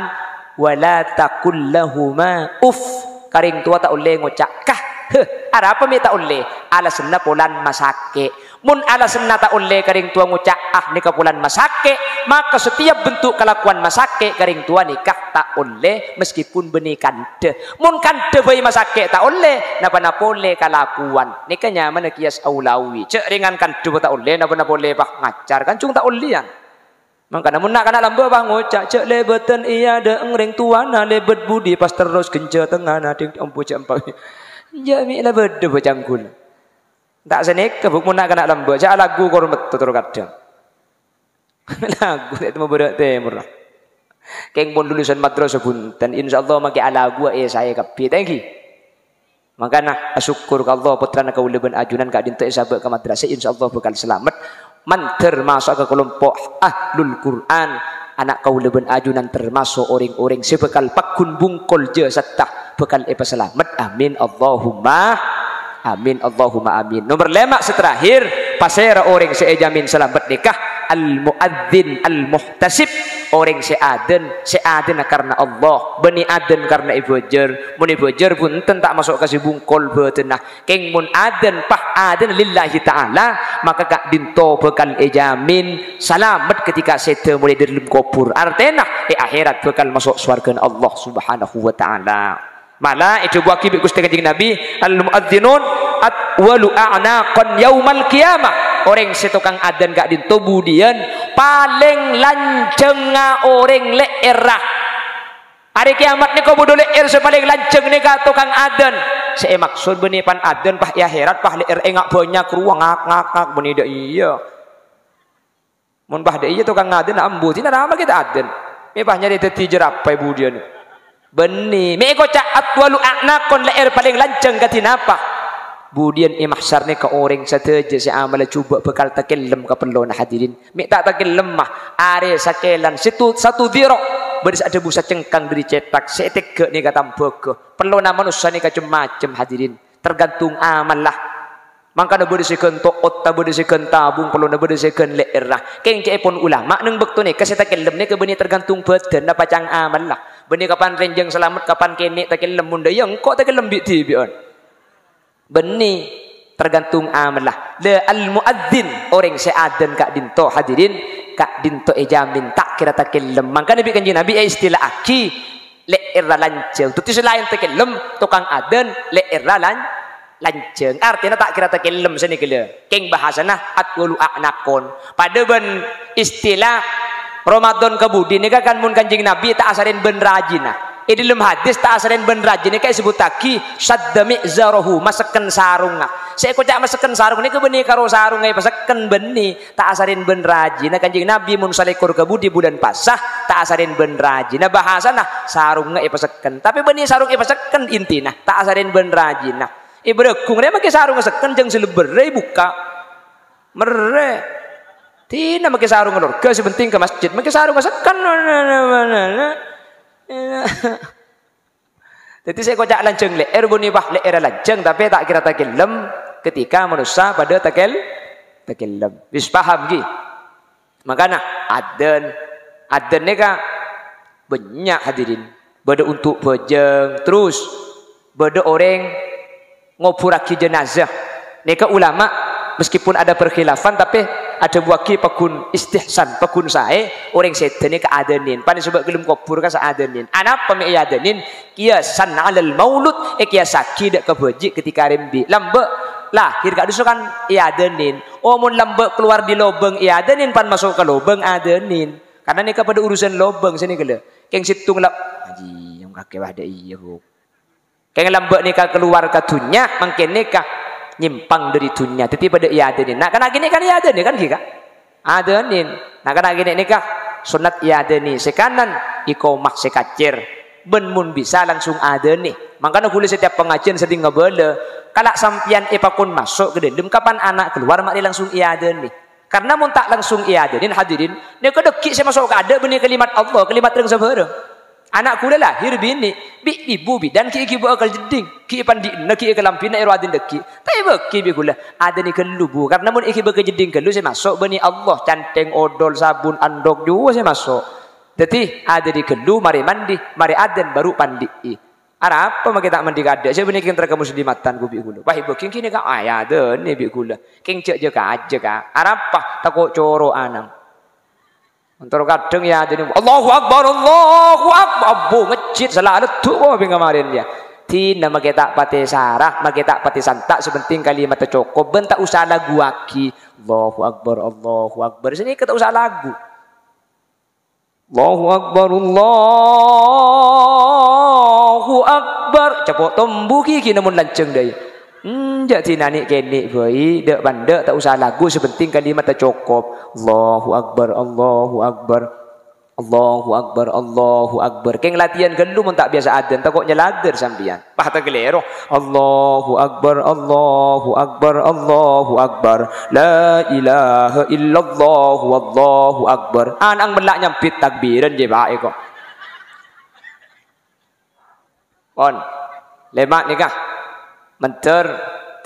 "Wa la taqul lahuma uff." Ka rèng towa ta' ollè ngoca', "Kah, heh, arapa mè' ta' ollè?" Alasanna polana masakè'. Mon alasanna ta' ollè ka rèng towa ngoca', "Ah, nèka polana masakè'," maka setiap bentuk kelakuan masakè' ka rèng towa nèka ta' ollè, meskipun bânnè kandhâ. Mon kandhâ bhâi masakè' ta' ollè, napa-napa polè kalakowan. Nèka nyamana qiyas aulawi. Jhâ' rèngan kandhâ bhâi ta' ollè, napa-napa polè, bah, ngacar, kan jhung ta' ollèyan. Mangkana mon na'-kana' lambâ', bah, ngoca', "Jhâ' lèbâdhân iyâ dâ' rèng towana, lèbât budi pas terros ghânjhâ tengngana, ding, ding, ambu, jhâ' empa'." Jhâ' mè' la bâdâ bâ' canggul. Ta' sanèka, Bu, mon na'-kana' lambâ', jhâ' alaghu kor metto terro kadhâng. Lagu ta' ètemmo bârâ' tèmor. Kèng pon lulusan madrasah bhunten, insyaallah makè alaghuwâ èsaè kabbhi, ta' ènggi? Mangkana asokkor ka Allah, pottrana kaulâ bân ajunan ka'dinto èsabâ' ka madrasah, insyaallah bhâkal salamet. Mandhâr maso'a ka kalompo' ahlul Qur'an, ana' kaulâ bân ajunan tamaso' orèng-orèng sè bhâkal pagghun bungkol jasadda bhâkal èpasalamet. Amin, Allahumma amin, Allahumma amin. Nomer lèma' sè terakhir, pasèra orèng sè èjamin salamet nèka? Al-muadzin al-muhtasib, orèng sè adzan, sè adzanna karna Allah, bânnè adzan karna èbâjâr. Mon èbâjâr bhunten ta' maso' ka sè bungkol bâdânna. Kèng mon adzan, pas adzan lillahi ta'ala, maka ka'dinto bhâkal èjamin salamet ketika sèdhâ molaè dâlem kobhur. Artèna, è akhèrat bhâkal maso' sowarghâna Allah Subhanahu wa Ta'ala. Mala èdhâbuwâghi bi' Ghustè Kanjeng Nabi, "Al-mu'adzinun atwalu a'naqan yaumal qiyamah." Orèng sè tokang adzan ka'dinto budiyân palèng lanjhângnga orèng lè'èrra. Arè kèyamat nèko bâdâ lè'èr sè palèng lanjhâng nèka tokang adzan. Sè èmaksod bânnè pan adzan, pas è akhèrat, pas lè'èr enga' bânnya' rowa ngak, ngak, ngak, bânnè dâ' iyâ. Mon pas dâ' iyâ tokang adzan, ambu, dinah rama kita adzan. Mè' pas nyarè dhâddhi jerapa è budiyân. Bânnè, mè' èkoca' atwalu a'naqon, lè'èr palèng lanjhâng kadhi napa? Budiyân è mahsyar nèka orèng sadhâjâ sè amalla jhubâ' bhâkal takellem ka pellona, hadirin. Mè' ta' takellem, ma' arè sakèlan sètu-, satu dhira', bâdâ sè adhâbu sacengkang dâri cèthak, sè ètègghâ' nèka tambhâghâ. Pellona manossa nèka cem-macem, hadirin. Tergantung amalla. Mangkana bâdâ sè ghân to'ot, bâdâ sè ghân tabung, pellona bâdâ sè ghân lè'èrra. Kèng ca'èpon ulama, neng bâkto nèka sè takellem nèka bânnè tergantung bhâdhânna pacang amalla. Bânnè kapan rènjhâng salamet, kapan kènè' takellem, mon dâ' iyâ engko' takellem bi'-dhibi'ân. Bânnè tergantung amalla. La al-muadzin, orèng sè adzan ka'dinto, hadirin, ka'dinto èjamin ta' kèra takellem. Mangkana bi' Kanjeng Nabi èistila'aghi, lè'èrra lanjhâng. Dhâddhi sè laèn takellem, tokang adzan, lè'èrra lan-, lanjhâng. Artèna ta' kèra takellem sanèka la. Kèng bhâsana atwalu a'naqon. Padâ bân istilah Ramadan kabudi nèka kan mon Kanjeng Nabi ta' asarèn bân rajina. È dhâlem hadis ta' asarèn bân rajina nèka èsebbhuttaghi sadda mi'zarahu, masekken sarungnga. Sè èkoca' masekken sarung nèka bânnè karo sarungnga èpasekken bânnè. Ta' asarèn bân rajina Kanjeng Nabi mon salèkor kabudi bulân pasa, ta' asarèn bân rajina bhâsana sarungnga èpasekken. Tapè bânnè sarung èpasekken intina, ta' asarèn bân rajina. È bârâghung rè makè sarungnga sekken jhâng sè lebbhâr rè bukka'. Merrè. Dina makè sarung keluarga sè penting ka masjid, makè sarungnga sekken. Dhâddhi sè èkoca' lanjhâng lè'èr bânnè, wah, lè'èrra lanjhâng, tapè ta' kèra takellem ketika manossa padâ takel-, takellem. Wis paham, ghi? Mangkana, adzan. Adzan nèka bânnya', hadirin. Bâdâ untuk bhâjâng, terros bâdâ orèng ngobhurraghi jenazah. Nèka ulama, meskipun ada perkhilafan, tapè adhâbuwâghi paggun istihsan, paggun saè, orèng sèdhâ nèka adzanèn. Pan èsabâ' ghellem kobhur ka sè adzanèn. Anapa mè' èadzanèn? Qiyasan 'alal maulud, èqiyassaghi dâ' ka bhâji' ketika rembi'. Lambâ' lahir ka'dinto kan èadzanèn. Oh, mon lambâ' kalowar dâri lobâng èadzanèn, pan maso' ka lobâng adzanèn. Karna nèka padâ urusan lobâng sanèka la. Kèng sèttong la-, Haji, yang kakè wah dâ' iyâ, Bu. Kèng lambâ' nèka kalowar ka dhunnya, mangkèn nèka nyèmpang dâri dhunnya. Dhâddhi padâ èadzanè. Na'-kana' kènè' kan èadzanè kan, ghi, Ka'? Adzanè. Na'-kana' kènè' nèka sonnat èadzanè. Sè kanan iqamah sè kacèr. Bân mon bisa langsung adzanè. Mangkana ghulâ setiap pangajiân sering ngabâlâ. Kala' sampèyan èpakon maso' ka dâlem, kapan ana' kalowar ma'lè langsung èadzanè. Karna mon ta' langsung èadzanè, hadirin, nèka dâggi' sè maso' ka adâ' bânnè kalimat Allah, kalimat rèng sabârâng. Ana' ghulâ lahir binè', bi' ibu bidan ghi' èghibâ'â ka jeddhing, ghi' èpandi'na, ghi' èkalambhina, èro adzan dâggi'. Ta' èbâghi bi' ghulâ, adzanè ghâllu, Bu. Karna mon èghibâ ka jeddhing ghâllu sè maso' bânnè Allah, canthèng, odol, sabun, andhok, juwâ sè maso'. Dhâddhi, adzanè ghâllu, marè mandi, marè adzan, bhuru pandi'i. Arapa makè ta' mandi kadâ'? Jhâ' bânnè kèng terka muslimatan ghu bi' ghulâ. Wah, èbâghi kènè' ka, èadzanè bi' ghulâ. Kèng jhâ', jhâ' kajâ, Ka'. Arapa? Tako' coro' anang. Montoro kadhâng èadzanè, "Allahu Akbar, Allahu Akbar." Abbhu, ngejjhit, sala aleddhu' kok bi' kamarèn, yâ. Dina makè ta' patè sara, makè ta' patè santa', sè penting kalimatta cokop, bân ta' osa laguwaghi. "Allahu Akbar, Allahu Akbar." Sanèka ta' osa lagu. "Allahu Akbar, Allahu Akbar." Capo' tombu ghi-, ghi namon lanjhâng dâi. Enjâ' dinanè' kènè' bhâi, dâ'-pandâ' ta' osa lagu, sè penting kalimatta cokop. "Allahu Akbar, Allahu Akbar. Allahu Akbar, Allahu Akbar." Kèng latèyan ghâllu mon ta' biyasa adzan, tako' nyalèdâr sampèyan. Pas takalèro. "Allahu Akbar, Allahu Akbar, Allahu Akbar. La ilaha illallah, wallahu akbar." Ana'na mella' nyambit takbiran, jhâ' bhâi kok. Pon. Lèma' nèka. Mandhâr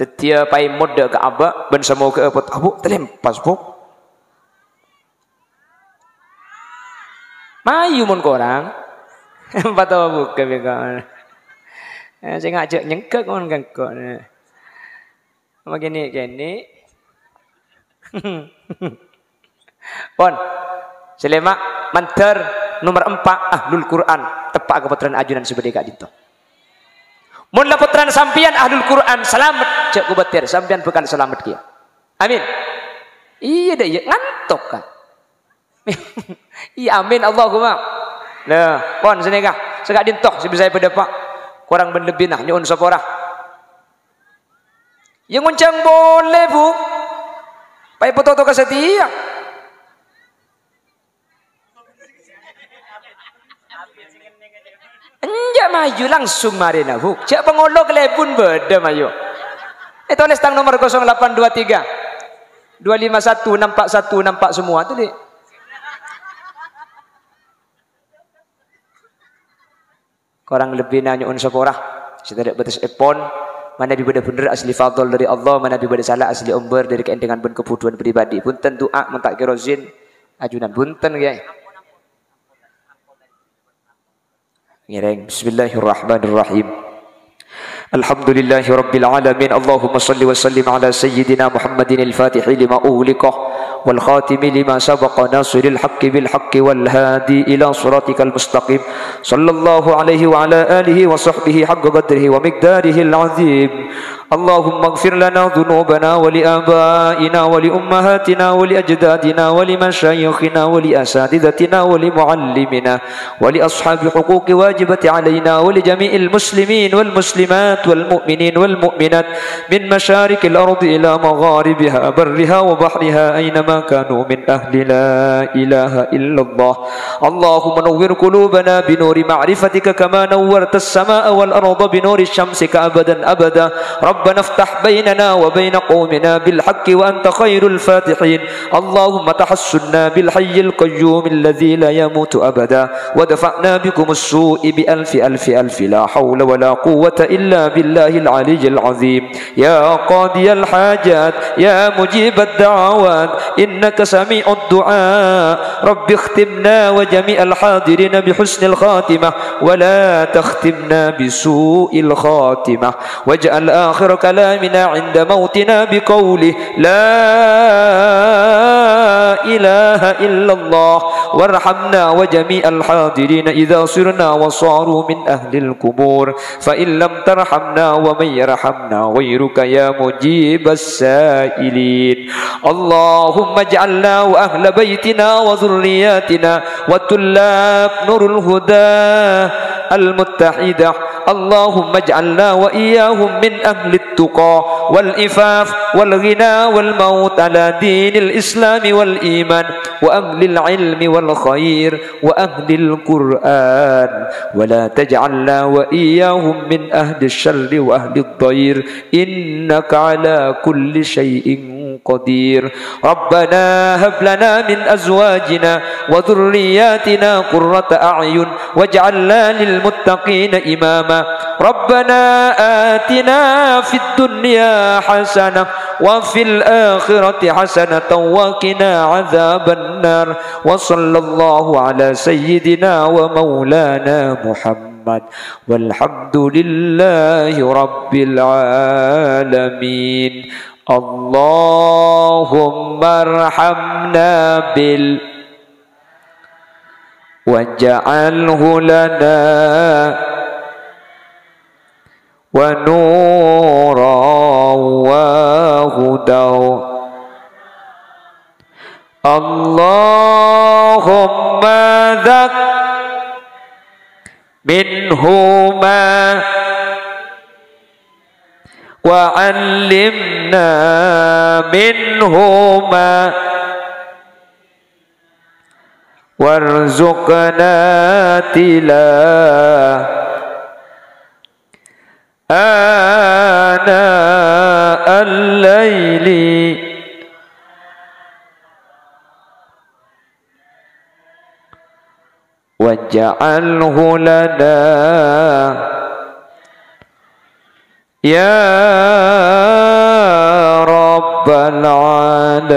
dhâddhiyâ paèmot dâ' ka abâ' bân samoghâ'â pot-, abu', talempas, Bu. Mayu mon korang. Patawa buka bengko. Eh, sè ngajhâk nyengghek mon kengko. Makènè'-kènè'. Pon. Sè lèma', mandhâr nomer empa', Ahlul Qur'an. Teppa' ka pottrana ajunan sè bâdâ è ka'dinto. Mon la pottrana sampèyan Ahlul Qur'an salamet, jhâ' kobâtèr, sampèyan bhâkal salamet kèya. Amin. Iyâ, dâ' iyâ, ngantok, Ka'. Iyâ, amin, Allahumma. Nah, pon sanèka. Sè ka'dinto, sè bisa èpadâpa'. Korang bân lebbina, nyo'on sapora. Iyâ, ngonjhâng polè, Bu. Paèpototto ka satèya. Enjâ' mayu langsung marèna, Bu. Jâ' pangolo kalèbun bâdâ mayu. Ètolès tang nomer kosong delapan dua tiga, dua lima satu, nampak satu, nampak semua, tulis. Korang lebbina nyo'on sapora. Sè tadâ' bâtessèpon, manabi bâdâ bhendher asli fadl dâri Allah, manabi bâdâ sala asli ombâr dâri kaèndhengan bân kabhudhuwân pribadi. Bhunten du'a mon ta' kèra zin ajunan. Bhunten, Kèyaè. Ngèrèng. Bismillahirrahmanirrahim. Alhamdulillahirabbil alamin. Allahumma shalli wa sallim ala sayyidina Muhammadin al-fatihi lima ughliqa wal khatimi lima sabaqa nasiril haqqi bil haqqi wal hadi ila siratikal mustaqim. Sallallahu alaihi wa ala alihi wa sahbihi haqqa qadrihi wa miqdarihil azim. اللهم اغفر لنا ذنوبنا ولآبائنا ولأمهاتنا ولأجدادنا ولمشايخنا ولأساتذتنا ولمعلمنا ولأصحاب حقوق واجبة علينا ولجميع المسلمين والمسلمات والمؤمنين والمؤمنات من مشارق الأرض إلى مغاربها برها وبحرها أينما كانوا من أهل لا إله إلا الله. اللهم نور قلوبنا بنور معرفتك كما نورت السماء والأرض بنور شمسك أبدا أبدا. ربنا افتح بيننا وبين قومنا بالحق وأنت خير الفاتحين. اللهم تحصنا بالحي القيوم الذي لا يموت أبدا، وادفعنا بكم السوء بألف ألف ألف لا حول ولا قوة إلا بالله العلي العظيم. يا قاضي الحاجات، يا مجيب الدعوات، إنك سميع الدعاء. رب اختمنا وجميع الحاضرين بحسن الخاتمة، ولا تختمنا بسوء الخاتمة، واجعل آخر كلامنا عند موتنا بقوله: لا إله إلا الله، وارحمنا وجميع الحاضرين إذا صرنا وصاروا من أهل القبور. فإن لم ترحمنا ومن يرحمنا غيرك يا مجيب السائلين. اللهم اجعلنا وأهل بيتنا وذرياتنا وطلاب نور الهدى المتحدة. اللهم اجعلنا وإياهم من أهل التقى والعفاف والغنى والموت على دين الإسلام والإيمان وأهل العلم والخير وأهل القرآن، ولا تجعلنا وإياهم من أهل الشر وأهل الضير، إنك على كل شيء قدير. ربنا هب لنا من أزواجنا وذرياتنا قرة أعين واجعلنا للمتقين إماما. ربنا آتنا في الدنيا حسنة وفي الآخرة حسنة وقنا عذاب النار. وصلى الله على سيدنا ومولانا محمد. والحمد لله رب العالمين. اللهم ارحمنا بال-، واجعله لنا ونورا وهدى. اللهم ذك منهما وعلمنا منهما وارزقنا تلاوته آناء الليل واجعله لنا يا رب العالمين.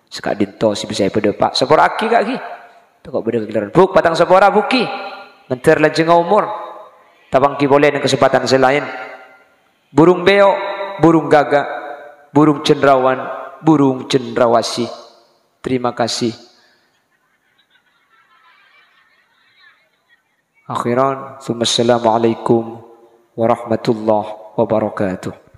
Saka'dinto sè bisa èpadâpa', sapora'aghi, Ka', ghi. Tako' bâdâ kaghillaran. Bu', patang sapora, Bu', ghi. Mandhâr lanjhângnga omor. Tapangghi polè neng kasempadhân sè laèn. Burung beo, burung gaga, burung cendrawan, burung cendrawasih. Terima kasih. Akhiran, tsumma assalamualaikum warahmatullahi wabarakatuh.